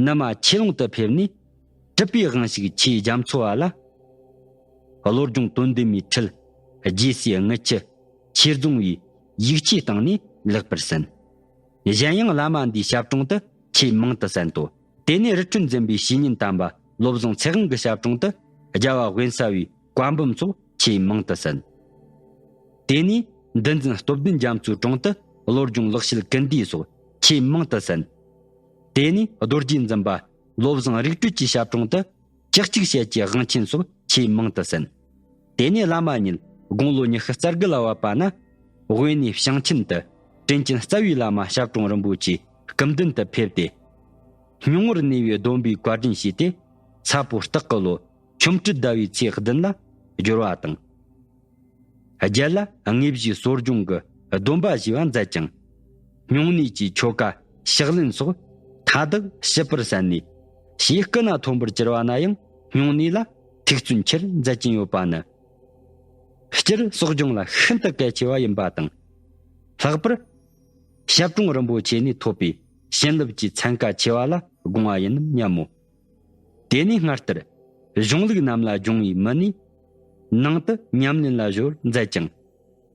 ནུ་མ་ཆོས་ལུང་དུ་ཕེབས་ནས་གྲུབ་པའི་དབང་ཕྱུག་ཆོས་རྒྱ་མཚོ་བ་ལ། བློ་སྦྱོང་དོན་ལྡན་མའི་ཁྲིད་རྗེ་སྲས་དངུལ་ཆུ་ཆོས་རྫོང་བའི་ཡིག་ཆའི་སྟེང་ནས་ལེགས་པར་གསན། གཞན་ཡང་བླ་མ་འདིའི་ཞབས་དྲུང་དུ་ཆོས་མང་དུ་གསན་ཏོ། དེ་ནས་རི་ཁྲོད་འཛིན་པའི་བཤེས་གཉེན་དམ་པ་བློ་བཟང་ཚེ་དབང་གི་ཞབས་དྲུང་དུ་རྒྱལ་བ་དབེན་ས་པའི་བཀའ་འབུམ་སོགས་ཆོས་མང་དུ་གསན། དེ་ནས་འདུལ་འཛིན་སྟོབས་ལྡན་རྒྱ་མཚོའི་དྲུང་དུ་བློ་སྦྱོང་ལེགས་བཤད་ཀུན་བསྡུས་སོགས་ཆོས་མང་དུ་གསན། དེ་ནས་རྡོ་རྗེ་འཛིན་པ་བློ་བཟང་རིག་གྲོལ་གྱི་ཞབས་དྲུང་དུ་ལྕགས་ཀྱུ་ཤེལ་གྱི་དབང་ཆེན་སོགས་ཆོས་མང་དུ་གསན། དེ་ནས་བླ་མ་ཉིད་དགུང་ལོ་ཉི་ཤུ་རྩ་དགུ་ལ་བབས་པ་ན། དབེན་གནས་ཞིང་ཆེན་དུ་དྲིན་ཅན་རྩ་བའི་བླ་མ་ཞབས་དྲུང་རིན་པོ་ཆེའི་སྐུ་མདུན་དུ་ཕེབས་ཏེ། སྙིང་པོར་གནས་པའི་སྡོམ་པའི་བཀའ་དྲིན་བཞེས་ཏེ། ས་ཕོ་སྟག་གི་ལོ་ཆོ་འཕྲུལ་ཟླ་བའི་ཚེས་བདུན་ལ་སྦྱོར་བ་དང་། རྒྱལ་ལ་དངོས་གཞིའི་གསོ་སྦྱོང་གི་སྡོམ་པ་བཞེས་པ་མཛད་ཅིང་། སྨྱུང་གནས་ཀྱི་ཆོ་ག་ཕྱག་ལེན་སོགས་མཐའ་དག་ཞིབ་པར་གསན་ནས། ཞེས་སྐུ་ན་མཐོན་པོར་གྱུར་པ་ན་ཡང་སྨྱུང་གནས་ལ་ཐུགས་བརྩོན་ཆེར་མཛད་ཀྱིན་ཡོད་པ་ནི། སྤྱིར་གསོ་སྦྱོང་ལ་ཤིན་ཏུ་གལ་ཆེ་བ་ཡིན་པ་དང་། ལྷག་པར་ཞབས་དྲུང་རིན་པོ་ཆེ་ནས་ཐོབ་པའི་བྱིན་རླབས་ཀྱི་ཚན་ཁ་ཆེ་བ་ལ་དགོངས་པ་ཡིན་ནམ་སྙམ་མོ། དེ་ནས་སྔར་ལྟར་གཞུང་ལུགས་རྣམས་ལ་སྦྱོང་བའི་མི་ནི་ནང་དུ་ཉམས་ལེན་ལ་གཞོལ་མཛད་ཅིང་།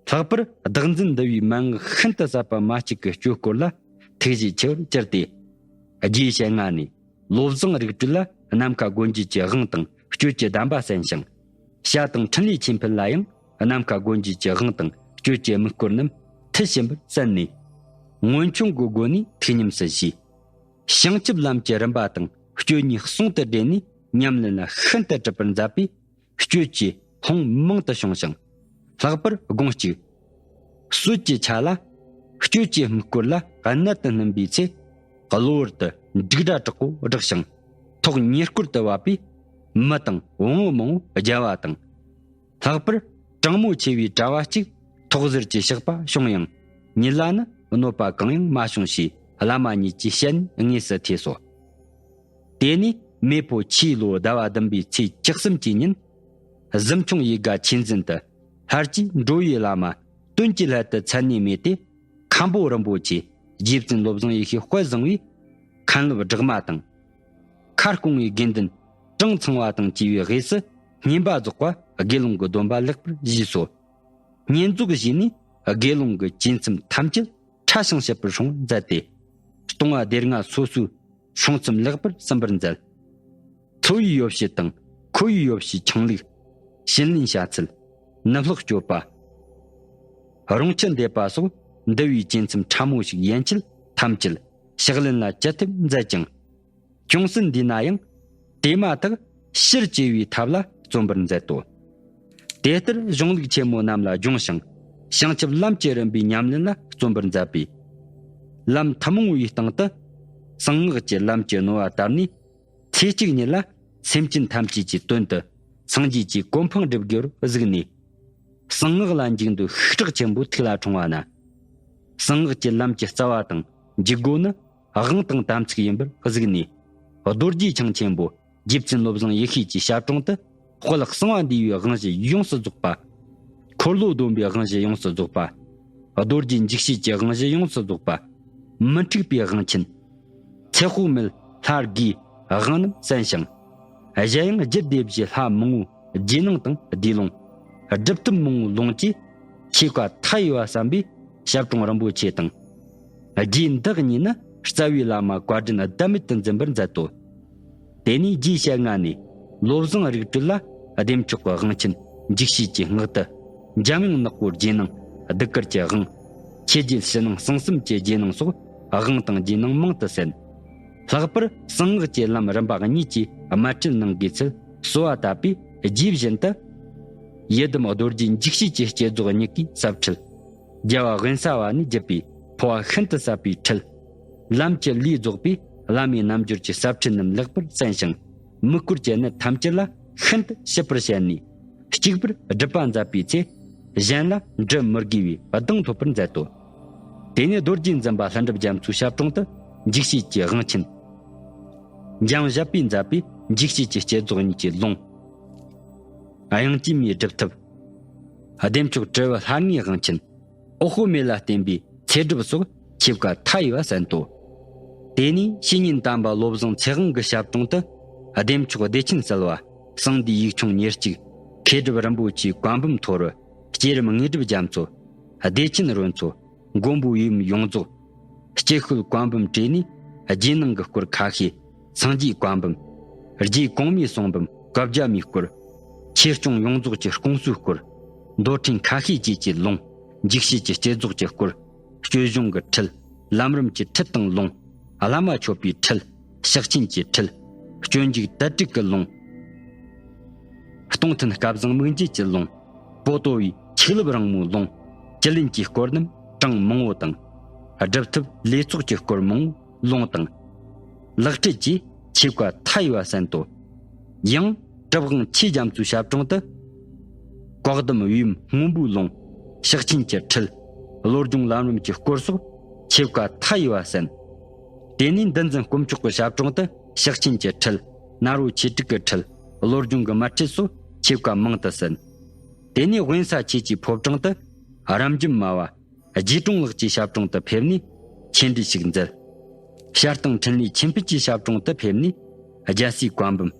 ལྷག་པར་བདག་འཛིན་འདུལ་བའི་མན་ངག་ཤིན་ཏུ་ཟབ་པ་མ་གཅིག་གི་སྤྱོད་སྐོར་ལ་ཐུགས་རྗེ་ཆེ་བར་གྱུར་ཏེ། རྗེ་ཞལ་སྔ་ནས་བློ་བཟང་རིག་གྲོལ་ལ་ནམ་མཁའ་སྒོ་འབྱེད་ཀྱི་དབང་དང་སྤྱོད་ཀྱི་གདམས་པ་གསན་ཞིང་། ཞྭ་དང་འཕྲིན་ལས་ཆོས་འཕེལ་ལ་ཡང་ནམ་མཁའ་སྒོ་འབྱེད་ཀྱི་དབང་དང་སྤྱོད་ཀྱི་དམིགས་སྐོར་རྣམས་མཐིལ་ཕྱིན་པར་གསན་ནས། མངོན་ཆུང་གི་སྒོ་ནས་ཐུགས་ཉམས་སུ་བཞེས། བྱང་ཆུབ་ལམ་གྱི་རིམ་པ་དང་སྤྱོད་གཉིས་ཟུང་དུ་སྦྲེལ་ནས་ཉམས་ལེན་ལ་ཤིན་ཏུ་གྲུབ་པར་མཛད་པས། སྤྱོད་ཀྱི་ལྷུང་མང་དུ་བྱུང་ཞིང་། ལྷག་པར་དགོངས་གཅིག་སྲོད་ཀྱི་ཆ་ལ་སྤྱོད་ཀྱི་དམིགས་སྐོར་ལ་གནད་དུ་སྣུན་པའི་ཚེ། གློ་བུར་དུ་འབྲུག་སྒྲ་དྲག་པོ་བསྒྲགས་ཤིང་། ཐོག་ཉེ་སྐོར་དུ་བབས་པས་མི་དང་བོང་བུ་མང་པོ་རྒྱལ་བ་དང་། ལྷག་པར་གྲང་མོ་ཆེ་བའི་གྲྭ་བ་གཅིག་ཐོག་ཟུར་གྱི་ཞགས་པ་བྱུང་ཡང་། ཉིད་ལ་ནི་གནོད་པ་གང་ཡང་མ་བྱུང་ཞེས་བླ་མ་ཉིད་ཀྱི་ཞལ་ནས་དངོས་སུ་ཐོས་སོ། དེ་ནས་མེ་ཕོ་ཁྱིའི་ལོ་ཟླ་བ་བདུན་པའི་ཚེས་བཅུ་གསུམ་གྱི་ཉིན། གཟིམ་ཆུང་ཡིད་དགའ་ཆོས་འཛིན་དུ་ལྷར་བཅས་འགྲོ་བའི་བླ་མ་སྟོན་གྱི་སླད་དུ་མཚན་ནས་སྨྲས་ཏེ། མཁན་པོ་རིན་པོ་ཆེ་རྗེ་བཙུན་བློ་བཟང་ཡེ་ཤེས་དཔལ་བཟང་བོས་མཁན་སློབ་སྦྲགས་མ་དང་། ཁ་སྐོང་བའི་དགེ་འདུན་གྲངས་ཚང་བ་དང་བཅས་པའི་དབུས་སུ་བསྙེན་པ་རྫོགས་པ་དགེ་སློང་གི་སྡོམ་པ་ལེགས་པར་བཞེས་སོ། བསྙེན་རྫོགས་བཞེས་ནས་དགེ་སློང་གི་བཅས་མཚམས་ཐམས་ཅད་ཕྲ་ཞིང་ཞིབ་པར་སྲུང་མཛད་དེ། སྟོང་པ་སྡེ་ལྔ་སོ་སོའི་སྲུང་མཚམས་ལེགས་པར་ཟིན་པར་མཛད། ལྷོ་ཡི་ཡོ་བྱད་དང་ཁུ་བའི་ཡོ་བྱད་ཆང་ལུགས། བྱིན་ལེན་བྱ་ཚུལ། ནུབ་ལྷག་སྤྱོད་པ། རོང་ཆུ་འདེབས་པ་སོགས་འདུལ་བའི་བཅས་མཚམས་ཕྲ་མོ་ཞིག་ཡན་ཆད་ཐམས་ཅད་ཕྱག་ལེན་ལ་ཅི་ཐུབ་མཛད་ཅིང་། ཅུང་ཟད་འདས་ན་ཡང་དེ་མ་ཐག་ཕྱིར་བཅོས་པའི་ཐབས་ལ་བརྩོན་པར་མཛད་དོ། དེ་ལྟར་གཞུང་ལུགས་ཆེན་མོ་རྣམས་ལ་སྦྱོང་ཞིང་། བྱང་ཆུབ་ལམ་གྱི་རིམ་པའི་ཉམས་ལེན་ལ་བརྩོན་པར་མཛད་པས། ལམ་ཐུན་མོང་བའི་སྟེང་དུ་གསང་སྔགས་ཀྱི་ལམ་གྱི་རྣོ་བ་བཏབ་ནས། ཚེ་གཅིག་ཉིད་ལ་སེམས་ཅན་ཐམས་ཅད་ཀྱི་དོན་དུ་སངས་རྒྱས་ཀྱི་གོ་འཕང་སྒྲུབ་རྒྱུར་གཟིགས་ནས། གསང་སྔགས་ལ་འཇུག་འདོད་ཤུགས་དྲག་ཆེན་པོ་ཐུགས་ལ་འཁྲུངས་པ་ན། གསང་སྔགས་ཀྱི་ལམ་གྱི་རྩ་བ་དང་འཇུག་སྒོ་ནི་དབང་དང་དམ་ཚིག་ཡིན་པར་གཟིགས་ནས། རྡོ་རྗེ་འཆང་ཆེན་པོ་རྗེ་བཙུན་བློ་བཟང་ཡེ་ཤེས་ཀྱི་ཞབས་དྲུང་དུ་དཔལ་གསང་བ་འདུས་པའི་དབང་བཞི་ཡོངས་སུ་རྫོགས་པ། འཁོར་ལོ་སྡོམ་པའི་དབང་བཞི་ཡོངས་སུ་རྫོགས་པ། རྡོ་རྗེ་འཇིགས་བྱེད་ཀྱི་དབང་བཞི་ཡོངས་སུ་རྫོགས་པ། མི་འཁྲུགས་པའི་དབང་ཆེན། ཚེ་དཔག་མེད་ལྷ་དགུའི་དབང་རྣམས་གསན་ཞིང་། གཞན་ཡང་རྒྱུད་སྡེ་བཞིའི་ལྷ་མང་པོའི་རྗེས་གནང་དང་བཟླས་ལུང་། སྒྲུབ་ཐབས་མང་པོའི་ལུང་བཅས་ཆོས་བཀའ་མཐའ་ཡས་པ་བསམ་པས་ ཞབས་དྲུང་རིན་པོ་ཆེ་དང་། རྗེ་འདི་གཉིས་ནི་རྩ་བའི་བླ་མ་བཀའ་དྲིན་ཟླ་མེད་དུ་འཛིན་པར་མཛད་དོ། དེ་ནས་རྗེ་ཞལ་སྔ་ནས་བློ་བཟང་རིག་གྲོལ་ལ་བདེ་མཆོག་གི་དབང་ཆེན་འཇིགས་བྱེད་ཀྱི་སྔགས་དུ། འཇམ་དབྱངས་ནག་པོའི་རྗེས་གནང་གདུགས་དཀར་གྱི་དབང་། ཆོས་རྗེ་ཕྱི་ནང་གསང་གསུམ་གྱི་རྗེས་གནང་སོགས་དབང་དང་རྗེས་གནང་མང་དུ་གསན། ལྷག་པར་གསང་སྔགས་ཀྱི་ལམ་རིམ་པ་གཉིས་ཀྱི་དམར་ཁྲིད་གནང་དགོས་ཚུལ་གསོལ་བ་བཏབ་པས། རྗེ་བཞིན་དུ་ཡི་དམ་རྡོ་རྗེ་འཇིགས་བྱེད་ཀྱི་བསྐྱེད་རྫོགས་གཉིས་ཀའི་ཟབ་ཁྲིད། རྒྱལ་བ་དབེན་ས་པ་ནས་བརྒྱུད་པའི་འཕོ་བ་ཤིན་ཏུ་ཟབ་པའི་ཁྲིད། ལམ་གྱི་ལས་རྫོགས་པའི་བླ་མའི་རྣལ་འབྱོར་གྱི་ཟབ་ཁྲིད་རྣམས་ལེགས་པར་གསན་ཞིང་། དམིགས་བཀར་གྱི་གནད་ཐམས་ཅད་ལ་ཤིན་ཏུ་ཞིབ་པར་བཤད་ནས། གཅིག་པུར་སྒྲུབ་པ་མཛད་པའི་ཚེ། གཞན་ལ་འབྲི་མི་དགོས་པའི་གདེང་ཐོབ་པར་མཛད་དོ། དེ་ནས་རྡོ་རྗེ་འཛིན་པ་ལྷུན་གྲུབ་རྒྱ་མཚོའི་ཞབས་དྲུང་དུ་འཇིགས་བྱེད་ཀྱི་དབང་ཆེན། འཇམ་བཞད་པས་མཛད་པའི་འཇིགས་བྱེད་ཀྱི་བསྐྱེད་རྫོགས་གཉིས་ཀྱི་ལུང་། དབྱངས་ཅན་མའི་སྒྲུབ་ཐབས། བདེ་མཆོག་དྲིལ་བུ་ལྷ་ལྔའི་དབང་ཆེན། འོད་དཔག་མེད་ལ་བརྟེན་པའི་ཚེ་སྒྲུབ་སོགས་ཆོས་བཀའ་མཐའ་ཡས་པ་གསན་ཏོ། དེ་ནས་བཤེས་གཉེན་དམ་པ་བློ་བཟང་ཚེ་དབང་གི་ཞབས་དྲུང་དུ་བདེ་མཆོག་བདེ་ཆེན་གསལ་བ། གསང་འདུས་ཡིག་ཆུང་ཉེར་གཅིག། མཁས་གྲུབ་རིན་པོ་ཆེའི་བཀའ་འབུམ་ཐོར། བུ་བསྐྱེད་རིམ་དངོས་གྲུབ་རྒྱ་མཚོ། བདེ་ཆེན་རོལ་མཚོ། མགོན་པོའི་ཡུམ་ཡོངས་རྫོགས། སྐྱེ་ཤུལ་བཀའ་འབུམ་བྲིས་ནས་རྗེས་གནང་གི་སྐོར་ཁ་ཤས། སངས་རྒྱས་བཀའ་འབུམ། རྗེ་གོང་མའི་གསུང་འབུམ་བཀའ་རྒྱ་མའི་སྐོར། ཆོས་སྐྱོང་ཡོངས་རྫོགས་ཀྱི་དགོངས་གསོལ་སྐོར། མདོ་ཕྲན་ཁ་ཤས་བཅས་ཀྱི་ལུང་། འཇིགས་བྱེད་ཀྱི་བསྐྱེད་རྫོགས་ཀྱི་སྐོར། སྤྱོད་གཞུང་གི་ཁྲིད། ལམ་རིམ་གྱི་ཁྲིད་དང་ལུང་། བླ་མ་མཆོད་པའི་ཁྲིད། ཕྱག་ཆེན་གྱི་ཁྲིད། སྤྱོད་འཇུག་དར་ཊཱིཀ་གི་ལུང་། སྟོང་ཐུན་སྐལ་བཟང་དམིགས་འབྱེད་ཀྱི་ལུང་། པོ་ཏོ་བའི་ཆོས་ལེབ་རིང་མོའི་ལུང་། ཅི་ལིན་གྱི་སྐོར་རྣམས་གྲངས་མང་བོ་དང་། སྒྲུབ་ཐབས་ལས་ཚོགས་ཀྱི་སྐོར་མང་བོའི་ལུང་དང་། ལེགས་བཀྲལ་གྱིས་ཆོས་བཀའ་མཐའ་ཡས་པ་གསན་ཏོ། ཡང་གྲུབ་དབང་ཆོས་རྒྱ་མཚོའི་ཞབས་དྲུང་དུ། བཀའ་གདམས་བེའུ་སྔོན་པོའི་ལུང་། ཕྱག་ཆེན་གྱི་ཁྲིད། བློ་སྦྱོང་ལམ་རིམ་གྱི་སྐོར་སོགས་ཆོས་བཀའ་མཐའ་ཡས་པ་གསན། དེ་ནས་འདུལ་འཛིན་དཀོན་མཆོག་གི་ཞབས་དྲུང་དུ་ཕྱག་ཆེན་གྱི་ཁྲིད། ནཱ་རོ་ཆོས་དྲུག་གི་ཁྲིད། བློ་སྦྱོང་གི་མར་ཁྲིད་སོགས་ཆོས་བཀའ་མང་དུ་གསན། དེ་ནས་དབེན་ས་ཁྱེད་ཀྱི་ཕོ་བྲང་དུ་རབ་འབྱམས་སྨྲ་བ་རྗེ་དྲུང་ལགས་ཀྱི་ཞབས་དྲུང་དུ་ཕེབས་ནས་ཆོས་འབྲེལ་ཞིག་མཛད། ཞལ་གདངས་འཕྲིན་ལས་ཆོས་འཕེལ་གྱི་ཞབས་དྲུང་དུ་ཕེབས་ནས་རྒྱལ་སྲས་བཀའ་འབུམ།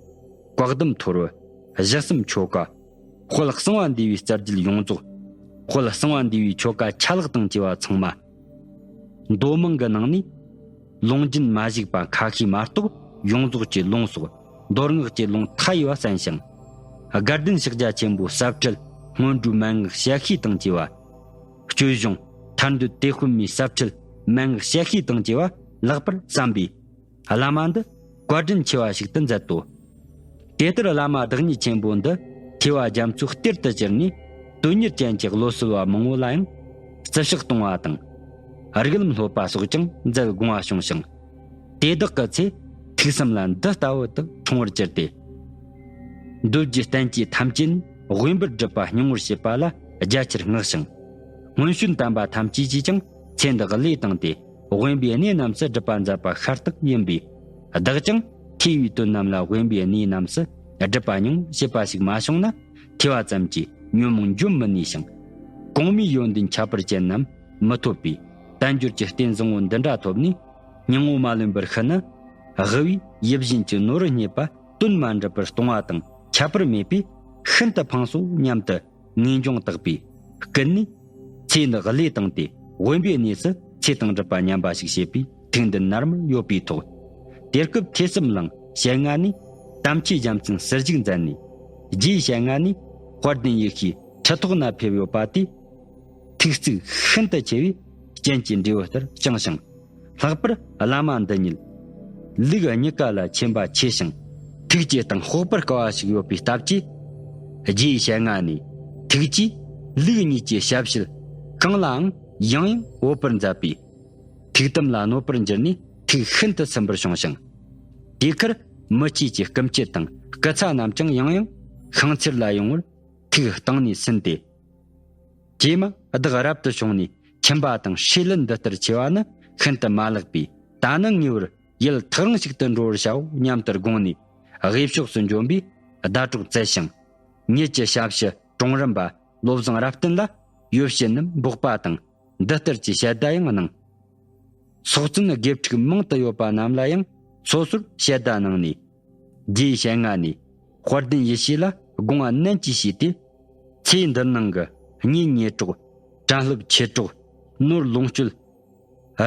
བཀའ་གདམས་ཐོར་བུ། ཞི་གསུམ་ཆོ་ག། དཔལ་གསང་བ་འདུས་པའི་རྩ་རྒྱུད་ཡོངས་རྫོགས། དཔལ་གསང་བ་འདུས་པའི་ཆོ་ག་ཆ་ལག་དང་བཅས་པ་ཚང་མ། མདོ་མང་གི་ནང་ནས་ལུང་རྒྱུན་མ་ཞུགས་པ་ཁ་ཤས་མ་གཏོགས་ཡོངས་རྫོགས་ཀྱི་ལུང་སོགས་མདོ་སྔགས་ཀྱི་ལུང་མཐའ་ཡས་པ་གསན་ཞིང་། དགའ་ལྡན་ཕྱག་རྒྱ་ཆེན་པོའི་ཟབ་ཁྲིད་སྔོན་འགྲོའི་མན་ངག་ཞལ་ཤེས་དང་བཅས་པ། སྤྱོད་གཞུང་ཐར་འདོད་དེད་དཔོན་མའི་ཟབ་ཁྲིད་མན་ངག་ཞལ་ཤེས་དང་བཅས་པ་ལེགས་པར་གསན་པས། བླ་མ་འདི་བཀའ་དྲིན་ཆེ་བ་ཞིག་ཏུ་མཛད་དོ། དེ་ལྟར་བླ་མ་བདག་ཉིད་ཆེན་པོ་འདི་ཐེག་པ་རྒྱ་མཚོའི་གཏེར་དུ་གྱུར་ནས། དོན་གཉེར་ཅན་གྱི་བློ་གསལ་བ་མང་བོ་ལ་ཡང་བརྩི་བཤགས་གཏོང་བ་དང་། རིགས་ལམ་སློབ་པ་སོགས་ཀྱང་མཛད་དགོངས་པ་བྱུང་ཞིང་། དེ་དག་གི་ཚེ་ཐུགས་བསམ་ལ་འདི་ལྟ་བུ་དག་འཁྲུངས་པར་གྱུར་ཏེ། འདོད་རྒྱུ་བསྟན་བཅོས་ཐམས་ཅད་ནས་དབེན་པར་སྒྲུབ་པ་སྙིང་པོར་བྱེད་པ་ལ་རྒྱ་ཆེར་བསྔགས་ཤིང་། སྔོན་བྱོན་དམ་པ་ཐམས་ཅད་ཀྱིས་ཀྱང་ཚེ་འདི་བློས་བཏང་སྟེ། དབེན་པའི་གནས་རྣམས་སུ་སྒྲུབ་པ་མཛད་པ་ཤ་སྟག་ཡིན་པས། བདག་ཀྱང་ཐེག་པའི་དོན་རྣམས་ལ་དབེན་པའི་གནས་རྣམས་སུ་སྒྲུབ་པ་སྙིང་པོ་བྱེད་པ་ཞིག་མ་བྱུང་ན། ཐེག་པ་ཙམ་གྱིས་ཉོན་མོངས་འཇོམས་མི་ནུས་ཤིང་། གོང་མའི་ཡོན་ཏན་ཁྱད་པར་ཅན་རྣམས་མི་ཐོབ་པས། དལ་འབྱོར་གྱི་རྟེན་བཟང་པོ་འདི་འདྲ་ཐོབ་ནས། སྙིང་པོ་མ་ལོན་པར་ཤི་ན། དབུལ་བས་ཡིད་བཞིན་གྱི་ནོར་བུ་རྙེད་པ་དོན་མ་འགྲུབ་པར་གཏོང་བ་དང་ཁྱད་པར་མེད་པས་ཤིན་ཏུ་ཕངས་སོ་སྙམ་དུ། ངེས་འབྱུང་དག་པས་ཀུན་ནས་ཚེ་འདི་བློས་བཏང་སྟེ། དབེན་པའི་གནས་སུ་ཚེ་དང་སྒྲུབ་པ་མཉམ་པ་ཞིག་བྱེད་པའི་ཐུགས་འདུན་ནར་མར་ཡོད་པའི་ཐོག། དེ་སྐབས་ཐོས་བསམ་གླིང་ཞལ་སྔ་ནས་དམ་ཆོས་རྒྱལ་མཚན་ཟུར་བཞུགས་མཛད་ནས། རྗེ་ཞལ་སྔ་ནས་དཔལ་ལྡན་ཡེ་ཤེས་ཁྲི་ཐོག་ན་ཕེབས་ཡོད་པ་དེ། ཐུགས་གཙིགས་ཤིན་ཏུ་ཆེ་བའི་རྐྱེན་གྱིས་འབྲས་བུ་ལྟར་བསྐྱངས་ཤིང་། ལྷག་པར་བླ་མ་འདི་ཉིད་ལུགས་གཉིས་ཀ་ལ་མཁྱེན་པ་ཆེ་ཞིང་། ཐུགས་ཀྱི་སྟེང་དཔོག་པར་དཀའ་བ་ཞིག་ཡོད་པའི་སྟབས་ཀྱིས། རྗེའི་ཞལ་སྔ་ནས་ཐུགས་ཀྱིས་ལུགས་གཉིས་ཀྱི་ཞབས་ཕྱི་གང་ལའང་ཡང་ཡང་འོས་པར་མཛད་པས། ཐུགས་དམ་ལ་གནོད་པར་འགྱུར་ནས་ཐུགས་ཤིན་ཏུ་ཚིམ་པར་བྱུང་ཞིང་། དེ་ཁར་མི་སྐྱེས་ཀྱི་སྐུ་མཆེད་དང་སྐུ་ཚ་རྣམས་ཀྱང་ཡང་ཡང་ཤིང་ཚེར་ལ་ཡོང་བར་ཐུགས་གཏིང་ནས་སུན་ཏེ། ཀྱེ་མ་བདག་རབ་ཏུ་བྱུང་ནས་ཁྱིམ་པ་དང་སྲོད་ལན་འདི་ལྟར་ཆེ་བ་ནི་ཤིན་ཏུ་མ་ལེགས་པས། ད་ནི་ངེས་པར་ཡུལ་ཐག་རིང་ཞིག་ཏུ་འགྲོ་བར་བྱའོ་སྙམ་དུ་དགོངས་ནས། དབུས་ཕྱོགས་སུ་འབྱོན་པའི་ཟླ་གྲོགས་བཙལ་ཞིང་། ཉིད་ཀྱི་ཞབས་ཕྱི་གྲོང་རིམ་པ་བློ་བཟང་རབ་བརྟན་ལ་ཡོ་བྱད་རྣམས་འབོགས་པ་དང་། འདི་ལྟར་གྱི་བྱ་བརྡ་ཡང་གནང་། སོག་བཙུན་དགེ་ཕྲུག་མང་དུ་ཡོད་པ་རྣམས་ལ་ཡང་སོ་སོར་བྱ་བརྡ་གནང་ནས། རྗེའི་ཞལ་སྔ་ནས་དཔལ་ལྡན་ཡེ་ཤེས་ལ་དགོངས་པ་ནན་གྱིས་བཞེས་ཏེ། ཚེ་འདི་ནང་གི་གཉེན་ཉེ་གྲོགས། དྲན་སློབ་མཆེད་གྲོགས། ནོར་ལོངས་སྤྱོད།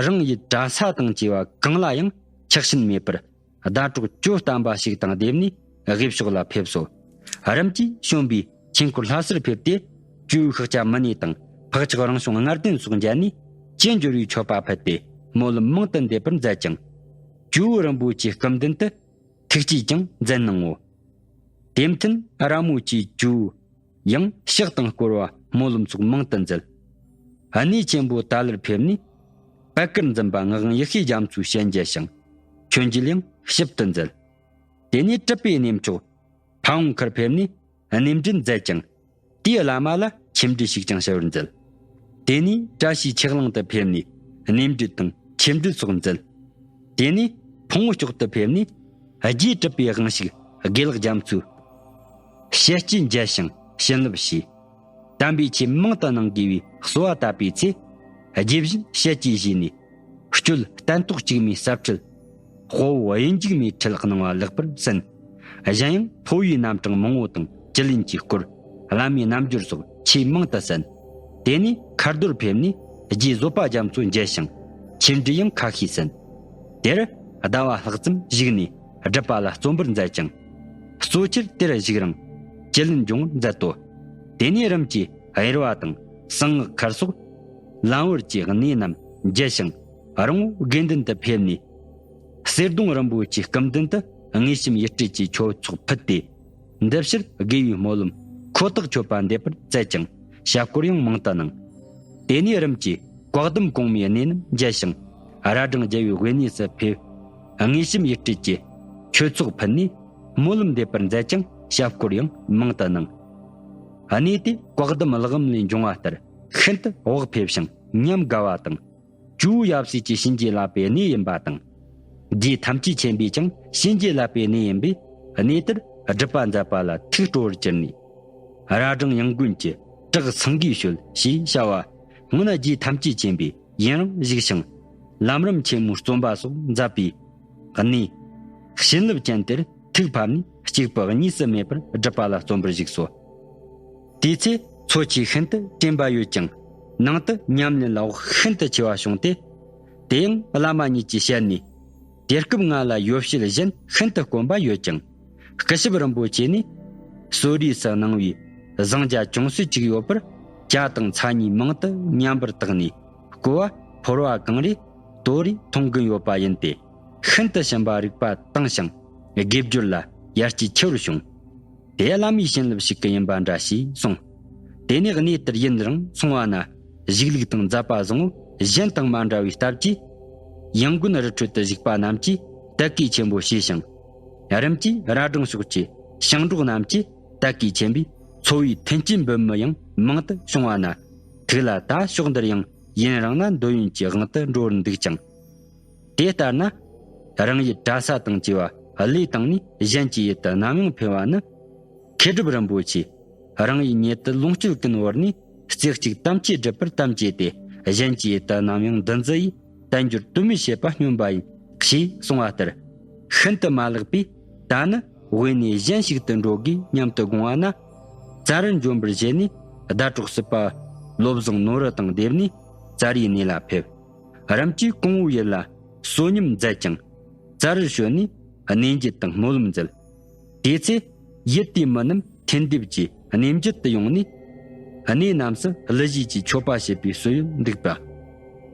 རང་ཡི་གྲྭ་ས་དང་བཅས་པ་གང་ལ་ཡང་ཆགས་ཞེན་མེད་པར་ཟླ་གྲོགས་ཇོ་བསྟན་པ་ཞིག་དང་སྡེབ་ནས་དགེ་ཕྱོགས་ལ་ཕེབས་སོ། རིམ་གྱིས་བྱོན་པའི་ཆོས་འཁོར་ལྷ་སར་ཕེབས་ཏེ། ཇོའི་ཤཱཀྱ་མུ་ནེ་དང་འཕགས་ཆགས་རང་བྱུང་ལྔ་ལྡན་སོགས་མཇལ་ནས་ཅི་འབྱོར་བའི་མཆོད་པ་ཕུལ་ཏེ་སྨོན་ལམ་མང་དུ་འདེབས་པར་མཛད་ཅིང་། ཇོ་བོ་རིན་པོ་ཆེའི་སྐུ་མདུན་དུ་ཐུགས་རྗེས་ཀྱང་མཛད་གནང་ངོ་། དེ་མཐུན་ར་མོ་ཆེའི་ཇོ་བོ་ཡང་ཕྱག་དང་བསྐོར་བ་སྨོན་ལམ་སོགས་མང་དུ་མཛད། གནས་ཆེན་པོ་ཏཱ་ལར་ཕེབས་ནས། པད་དཀར་འཛིན་པ་ངག་དབང་ཡེ་ཤེས་རྒྱ་མཚོའི་ཞལ་མཇལ་ཞིང་། མཆོད་མཇལ་ཡང་ཞིབ་ཏུ་མཛད། དེ་ནས་གྲུབ་པའི་གནས་མཆོག་ཕ་བོང་ཁར་ཕེབས་ནས་གནས་འབྲེལ་མཛད་ཅིང་། དེའི་བླ་མ་ལ་ཆོས་འབྲེལ་ཞིག་ཀྱང་ཞུ་བར་མཛད། དེ་ནས་བཀྲ་ཤིས་ཆོས་གླིང་དུ་ཕེབས་ནས་གནས་འབྲེལ་དང་ཆོས་འབྲེལ་སོགས་མཛད། དེ་ནས་ཕུང་པོ་སྐྱོག་ཏུ་ཕེབས་ནས་རྗེས་གྲུབ་པའི་དབང་ཕྱུག་དགེ་ལེགས་རྒྱ་མཚོའི་ཞལ་གྱིས་མཇལ་ཞིང་བྱིན་རླབས་ཞུས། དམ་པའི་ཆོས་མང་དུ་གནང་དགོས་པའི་གསོལ་བ་བཏབ་པའི་ཚེ། རྗེ་བཞིན་ཞལ་གྱིས་བཞེས་ནས་སྤྱོད་སྟན་ཐོག་གཅིག་མའི་ས་ཁྲིད། དཔའ་བོ་དབྱིན་འཇུག་མའི་ཁྲིད་གནང་བ་ལེགས་པར་གསན། གཞན་ཡང་འཕོ་བའི་རྣམ་གྲངས་མང་པོ་དང་བཅུད་ལེན་གྱི་སྐོར། བླ་མའི་རྣམ་འགྱུར་སོགས་ཆོས་མང་དུ་གསན། དེ་ནས་མཁར་རྡོར་ཕེབས་ནས་རྗེ་བཟོད་པ་རྒྱ་མཚོ་མཇལ་ཞིང་ཆོས་འབྲེལ་ཡང་ཁ་ཤས་གསན། དེར་ཟླ་བ་ལྷག་ཙམ་བཞུགས་ནས་སྒྲུབ་པ་ལ་བརྩོན་པར་མཛད་ཅིང་། གཙོ་ཆེར་དེར་བཞུགས་རིང་བཅུད་ལེན་སྦྱོང་བར་མཛད་དོ། དེ་ནས་རིམ་གྱིས་གཡེར་བ་དང་གསང་སྔགས་མཁར་སོགས་ལམ་བར་གྱི་གནས་རྣམས་མཇལ་ཞིང་། རོང་བོ་དགེ་འདུན་དུ་ཕེབས་ནས། གསེར་གདུང་རིན་པོ་ཆེའི་སྐུ་མདུན་དུ་དངོས་བཤམས་ཡིད་སྤྲུལ་གྱི་ཆོས་ཚོགས་ཕུལ་ཏེ། འདི་ཕྱིར་དགེ་བའི་སྨོན་ལམ་ཁོ་ཐག་ཆོད་པ་འདེབས་པར་མཛད་ཅིང་། ཞབས་སྐོར་ཡང་མང་དུ་གནང་། དེ་ནས་རིམ་གྱིས་བཀའ་གདམས་གོང་མའི་གནས་རྣམས་མཇལ་ཞིང་། རྭ་སྒྲེང་རྒྱལ་བའི་དབེན་གནས་སུ་ཕེབས། དངོས་བཤམས་ཡིད་སྤྲུལ་གྱི་ཆོས་ཚོགས་ཕུལ་ནས་སྨོན་ལམ་འདེབས་པར་མཛད་ཅིང་། ཞབས་སྐོར་ཡང་མང་དུ་གནང་། གནས་དེ་བཀའ་གདམས་གླེགས་བམ་ལས་འབྱུང་བ་ལྟར་ཤིན་ཏུ་བག་ཕེབས་ཤིང་ཉམས་དགའ་བ་དང་། ཇོ་བོ་ཡབ་སྲས་ཀྱི་གཤིན་རྗེ་བསླབ་པའི་གནས་ཡིན་པ་དང་། རྗེ་ཐམས་ཅད་མཁྱེན་པས་ཀྱང་གཤིན་རྗེ་བསླབ་པའི་གནས་ཡིན་པས། གནས་དེར་སྒྲུབ་པ་མཛད་པ་ལ་ཐུགས་སྤྲོ་བར་གྱུར་ནས། རྭ་སྒྲེང་ཡང་དགོན་གྱི་བྲག་སེང་གེའི་ཞོལ་ཞེས་བྱ་བ། སྔོན་རྗེ་ཐམས་ཅད་མཁྱེན་པས་ཡུན་རིང་བཞུགས་ཤིང་། ལམ་རིམ་ཆེན་མོའི་རྩོམ་པ་སོགས་མཛད་པའི་གནས། བྱིན་རླབས་ཅན་དེར་ཐུགས་ཕམ་ནས་གཅིག་པུ་གཉིས་སུ་མེད་པར་སྒྲུབ་པ་ལ་བརྩོན་པར་བཞུགས་སོ། དེའི་ཚེ་འཚོ་བཅུད་ཤིན་ཏུ་དྲན་པ་ཡོད་ཅིང་། ནང་དུ་ཉམས་ལེན་ལ་བག་ཤིན་ཏུ་ཆེ་བ་བྱུང་སྟེ། དེ་ཡང་བླ་མ་ཉིད་ཀྱི་ཞལ་ནས། དེ་སྐབས་ང་ལ་ཡོ་བྱད་གཞན་ཤིན་ཏུ་དཀོན་པ་ཡོད་ཅིང་། སྐུ་ཞབས་རིན་པོ་ཆེ་ནས་གསོལ་རས་སུ་གནང་བའི་བཟང་ཇ་ཅུང་ཟད་ཅིག་ཡོད་པར། ཇ་དང་ཚྭ་གཉིས་མང་དུ་མཉམ་པར་བཏགས་ནས། བསྐོལ་བ་ཕོར་བ་གང་རེ་དོ་རེ་འཐུང་གིན་ཡོད་པ་ཡིན་ཏེ། ཤིན་ཏུ་ཞིམ་པ་རིག་པ་དྭངས་ཤིང་། དགེ་སྦྱོར་ལ་ཡར་སྐྱེད་ཆེ་བར་བྱུང་། དེ་བླ་མའི་བྱིན་རླབས་ཤིག་གི་ཡིན་པ་འདྲ་ཞེས་གསུངས། དེ་ནས་གནས་དེར་ཡུན་རིང་སོང་བ་ན། གཞུག་ལུགས་དང་མཛད་པ་བཟང་བོ་གཞན་དང་མ་འདྲ་བའི་སྟབས་ཀྱིས། ཡང་དགོན་རི་ཁྲོད་དུ་བཞུགས་པ་རྣམས་ཀྱིས་དད་གུས་ཆེན་པོ་བྱས་ཤིང་། རིམ་གྱིས་རྭ་སྒྲེང་ཕྱོགས་ཀྱི་ཞིང་འབྲོག་རྣམས་ཀྱིས་དད་གུས་ཆེན་པོས་འཚོ་བའི་མཐུན་རྐྱེན་འབུལ་མི་ཡང་མང་དུ་བྱུང་བ་ན། ཐུགས་ལ་ད་ཕྱོགས་འདིར་ཡང་ཡུན་རིང་ན་འདོད་ཡོན་གྱི་དབང་དུ་འགྲོ་བར་འདུག་ཅིང་། དེ་ལྟར་ན། རང་ཡུལ་གྲྭ་ས་དང་བཅས་པ་བློས་བཏང་ནས་གཞན་གྱི་ཡུལ་དུ་ནམ་ཡང་ཕེབས་པ་ནི། མཁས་གྲུབ་རིན་པོ་ཆེ་རང་ཡུལ་ཉིད་དུ་ལོངས་སྤྱོད་ཀུན་བོར་ནས། རྩེ་གཅིག་དམ་བཅས་སྒྲུབ་པར་དམ་བཅས་ཏེ། གཞན་གྱི་ཡུལ་དུ་ནམ་ཡང་འདུ་འཛི་ཡིས། དལ་འབྱོར་དོན་མེད་བྱེད་པ་སྨྱོན་པ་ཡིན། ཞེས་གསུངས་པ་ལྟར། ཤིན་ཏུ་མ་ལེགས་པས། ད་ནི་དབེན་གནས་གཞན་ཞིག་ཏུ་འགྲོ་དགོས་སྙམ་དུ་དགོངས་པ་ན། ཙཱ་རར་འབྱོན་པར་བྱས་ནས། ཟླ་གྲོགས་སྲིད་པ་བློ་བཟང་ནོར་བུ་དང་སྡེབ་ནས་ཙཱ་རིའི་གནས་ལ་ཕེབས། རིམ་གྱིས་གོང་བུའི་ཡུལ་ལ་བསོད་སྙོམས་མཛད་ཅིང་། ཙཱ་རར་བྱོན་ནས་གནས་མཇལ་དང་སྨོན་ལམ་མཛད། དེའི་ཚེ་ཡུལ་དེའི་མི་རྣམས་ཐེར་འདེབས་ཀྱིས་གནས་མཇལ་དུ་ཡོང་ནས། གནས་རྣམས་སུ་གླུ་གཞས་ཀྱི་མཆོད་པ་བྱེད་པའི་སྲོལ་ཡོད་འདུག་པ།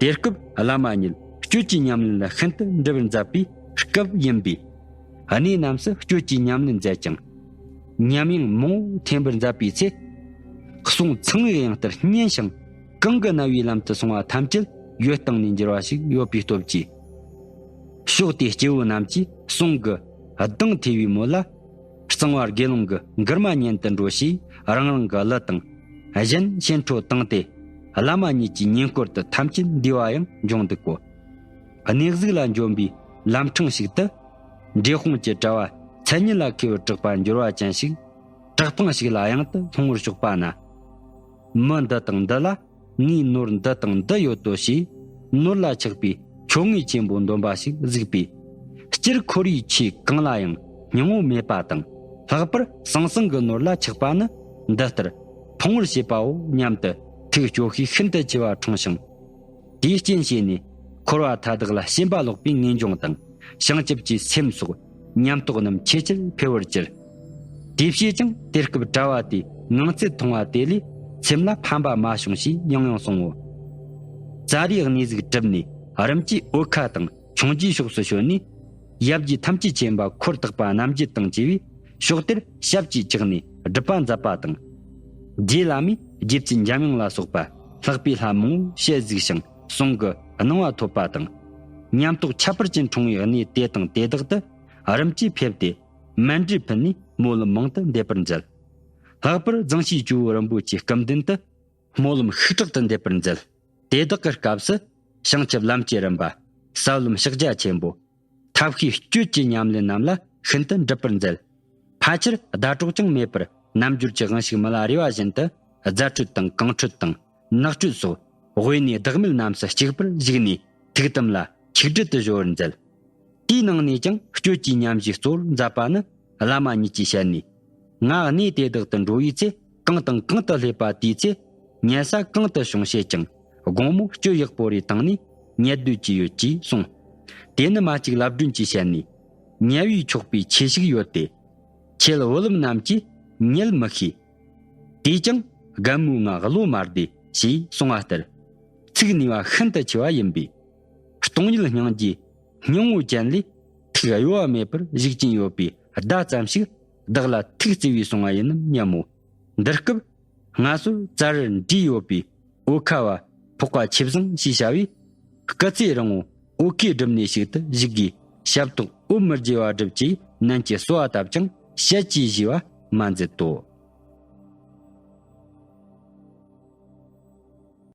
དེ་སྐབས་བླ་མ་ཉིད་སྤྱོད་ཀྱི་ཉམས་ལེན་ལ་ཤིན་ཏུ་འབྲེལ་བར་མཛད་པའི་སྐབས་ཡིན་པས། གནས་རྣམས་སུ་སྤྱོད་ཀྱི་ཉམས་ལེན་མཛད་ཅིང་། ཉམས་དབྱངས་མང་པོ་འཐེན་པར་མཛད་པའི་ཚེ། གསུང་ཚངས་པའི་དབྱངས་ལྟར་སྙན་ཞིང་། གང་གི་རྣ་བའི་ལམ་དུ་སོང་བ་ཐམས་ཅད་འོད་སྟེང་ནས་འགྱུར་བ་ཞིག་ཡོད་པའི་སྟོབས་ཀྱིས། ཕྱོགས་དེའི་སྐྱེ་བོ་རྣམས་ཀྱིས་གསུང་གི་གདངས་ཐོས་པའི་མོད་ལ། གཙང་བ་དགེ་སློང་གི་མགུར་མ་སྙན་དུ་འགྲོ་ཞེས་རང་རང་གི་གླུ་དང་གཞན་ཞེན་ཁྲོ་བཏང་སྟེ། བླ་མ་ཉིད་ཀྱི་ཉེ་འཁོར་དུ་ཐམས་ཅད་འདུས་པ་ཡང་འབྱུང་འདུག་གོ། གནས་གཟིགས་ལ་འབྱོན་པའི་ལམ་འཕྲང་ཞིག་ཏུ། འབྲས་སྤུངས་ཀྱི་གྲྭ་བ་མཚན་ཉིད་ལ་མཁས་པར་གྲགས་པ་འགྱུར་བ་ཅན་ཞིག་བྲག་ཕུང་ཞིག་ལ་གཡང་དུ་ལྷུང་བར་ཕྱོགས་པ་ན། མི་འདི་དང་འདི་ལ་ངའི་ནོར་འདི་དང་འདི་ཡོད་དོ་ཞེས་ནོར་ལ་ཆགས་པའི་ཆོ་ངེས་ཆེན་པོ་འདོན་པ་ཞིག་གཟིགས་པས། སྤྱིར་ཁོར་ཡུག་ཆེ་གང་ལ་ཡང་སྙིང་པོ་མེད་པ་དང་། ལྷག་པར་ཟང་ཟིང་གི་ནོར་ལ་ཆགས་པ་ནི་འདི་ལྟར་ཕུང་བར་བྱེད་པའོ་སྙམ་དུ་ཐུགས་སྐྱོ་ཤས་ཤིན་ཏུ་ཆེ་བ་འཁྲུངས་ཤིང་། དེའི་རྐྱེན་བྱས་ནས་འཁོར་བ་མཐའ་དག་ལ་ཞེན་པ་ལོག་པའི་ངེས་འབྱུང་དང་བྱང་ཆུབ་ཀྱི་སེམས་སོགས་ཉམས་རྟོགས་རྣམས་ཆེས་ཆེར་འཕེལ་བར་གྱུར། དེ་བྱས་ཀྱང་དེ་སྐབས་གྲྭ་བ་དེས་ངང་ཚུལ་མཐོང་བ་དེ་ལས་སེམས་ལ་ཕན་པ་མ་བྱུང་ཞེས་ཡང་ཡང་གསུང་ངོ་། ཙཱ་རིའི་གནས་གཟིགས་གྲུབ་ནས་རིམ་གྱིས་འོལ་ཁ་དང་ཁྱུང་རྒྱའི་ཕྱོགས་སུ་བྱོན་ནས། ཡབ་རྗེ་ཐམས་ཅད་མཁྱེན་པ་འཁོར་དག་པ་རྣམ་འབྱེད་དང་བཅས་པས་ཕྱོགས་དེར་ཞབས་ཀྱིས་བཅགས་ནས་སྒྲུབ་པ་མཛད་པ་དང་། རྗེ་བླ་མས་རྗེ་བཙུན་འཇམ་དབྱངས་ལ་སོགས་པ་ལྷག་པའི་ལྷ་མང་པོ་ཞལ་གཟིགས་ཤིང་གསུང་གི་གནང་བ་ཐོབ་པ་དང་། ཉམས་རྟོགས་ཁྱད་པར་ཅན་འཁྲུངས་པའི་གནས་དེ་དང་དེ་དག་ཏུ་རིམ་གྱིས་ཕེབས་ཏེ་མཎྜལ་ཕུལ་ནས་སྨོན་ལམ་མང་དུ་འདེབས་པར་མཛད། ལྷག་པར་རྫོང་ཞེས་ཇོ་བོ་རིན་པོ་ཆེའི་སྐུ་མདུན་དུ་སྨོན་ལམ་ཤུགས་དྲག་ཏུ་འདེབས་པར་མཛད། དེ་དག་གི་སྐབས་སུ་བྱང་ཆུབ་ལམ་གྱི་རིམ་པ། ཟབ་ལམ་ཕྱག་རྒྱ་ཆེན་པོ། ཐབས་ཤེས་སྤྱོད་ཀྱི་ཉམས་ལེན་རྣམས་ལ་ཤིན་ཏུ་འགྲུབ་པར་མཛད། ཕལ་ཆེར་ཟླ་གྲོགས་ཀྱང་མེད་པར་རྣལ་འབྱོར་གྱི་དབང་ཕྱུག་མི་ལ་རས་པ་བཞིན་དུ་རྫ་ཁྲོད་དང་གངས་ཁྲོད་དང་ནགས་ཁྲོད་སོགས་དབེན་གནས་བདག་མེད་རྣམས་སུ་གཅིག་པར་བཞུགས་ནས་ཐུགས་དམ་ལ་ཆིག་དྲིལ་དུ་གཞོལ་བར་མཛད། དེའི་ནང་ནས་ཀྱང་སྤྱོད་ཀྱི་ཉམས་བཞེས་གཙོ་བོར་མཛད་པ་ནི། བླ་མ་ཉིད་ཀྱི་ཞལ་ནས། ང་གནས་དེ་དག་ཏུ་འགྲོ་བའི་ཚེ། གང་དང་གང་དུ་སླེབས་པ་དེའི་ཚེ། ཉལ་ས་གང་དུ་བྱུང་བྱེད་ཀྱང་དགོང་མོ་སྤྱོད་ཡག་པོ་རེ་བཏང་ནས་ཉལ་སྡོད་ཀྱི་ཡོད་ཅེས་གསུངས། དེ་ནི་མ་གཅིག་ལབ་སྒྲོན་གྱི་ཞལ་ནས། ཉལ་བས་ཆོག་པའི་ཆོས་ཤིག་ཡོད་དེ། ཁྱེད་བུ་ལམ་རྣམས་ཀྱིས་ཉལ་མི་ཤེས། དེས་ཀྱང་རྒན་མོའི་ང་བློ་མ་བདེ་ཞེས་གསུང་བ་ལྟར། ཚིག་ནུས་པ་ཤིན་ཏུ་ཆེ་བ་ཡིན་པས། སྟོང་ཉིད་སྙིང་རྗེ་སྙིང་བོ་ཅན་ལས་ཐུགས་གཡོ་བ་མེད་པར་བཞུགས་ཀྱིན་ཡོད་པའི་བརྡ་ཙམ་ཞིག་བདག་ལ་ཐུགས་བརྩེ་བས་གསུང་བ་ཡིན་ནམ་སྙམ་མོ། འདི་སྐབས་སྔ་སོར་ཙཱ་རིར་འདྲིས་ཡོད་པའི་འོལ་ཁ་བ་འཕགས་པ་ཆོས་བཟང་ཞེས་བྱ་བས། སྐུ་ཚེ་རིང་བོ་འོལ་ཁའི་སྒྲུབ་གནས་ཤིག་ཏུ་བཞུགས་དགོས། ཞབས་ཏོག་འོབས་མི་བརྗེ་བ་སྒྲུབ་ཅེས་ནན་གྱིས་གསོལ་བ་བཏབ་ཀྱང་ཞལ་གྱིས་བཞེས་པ་མ་མཛད་དོ།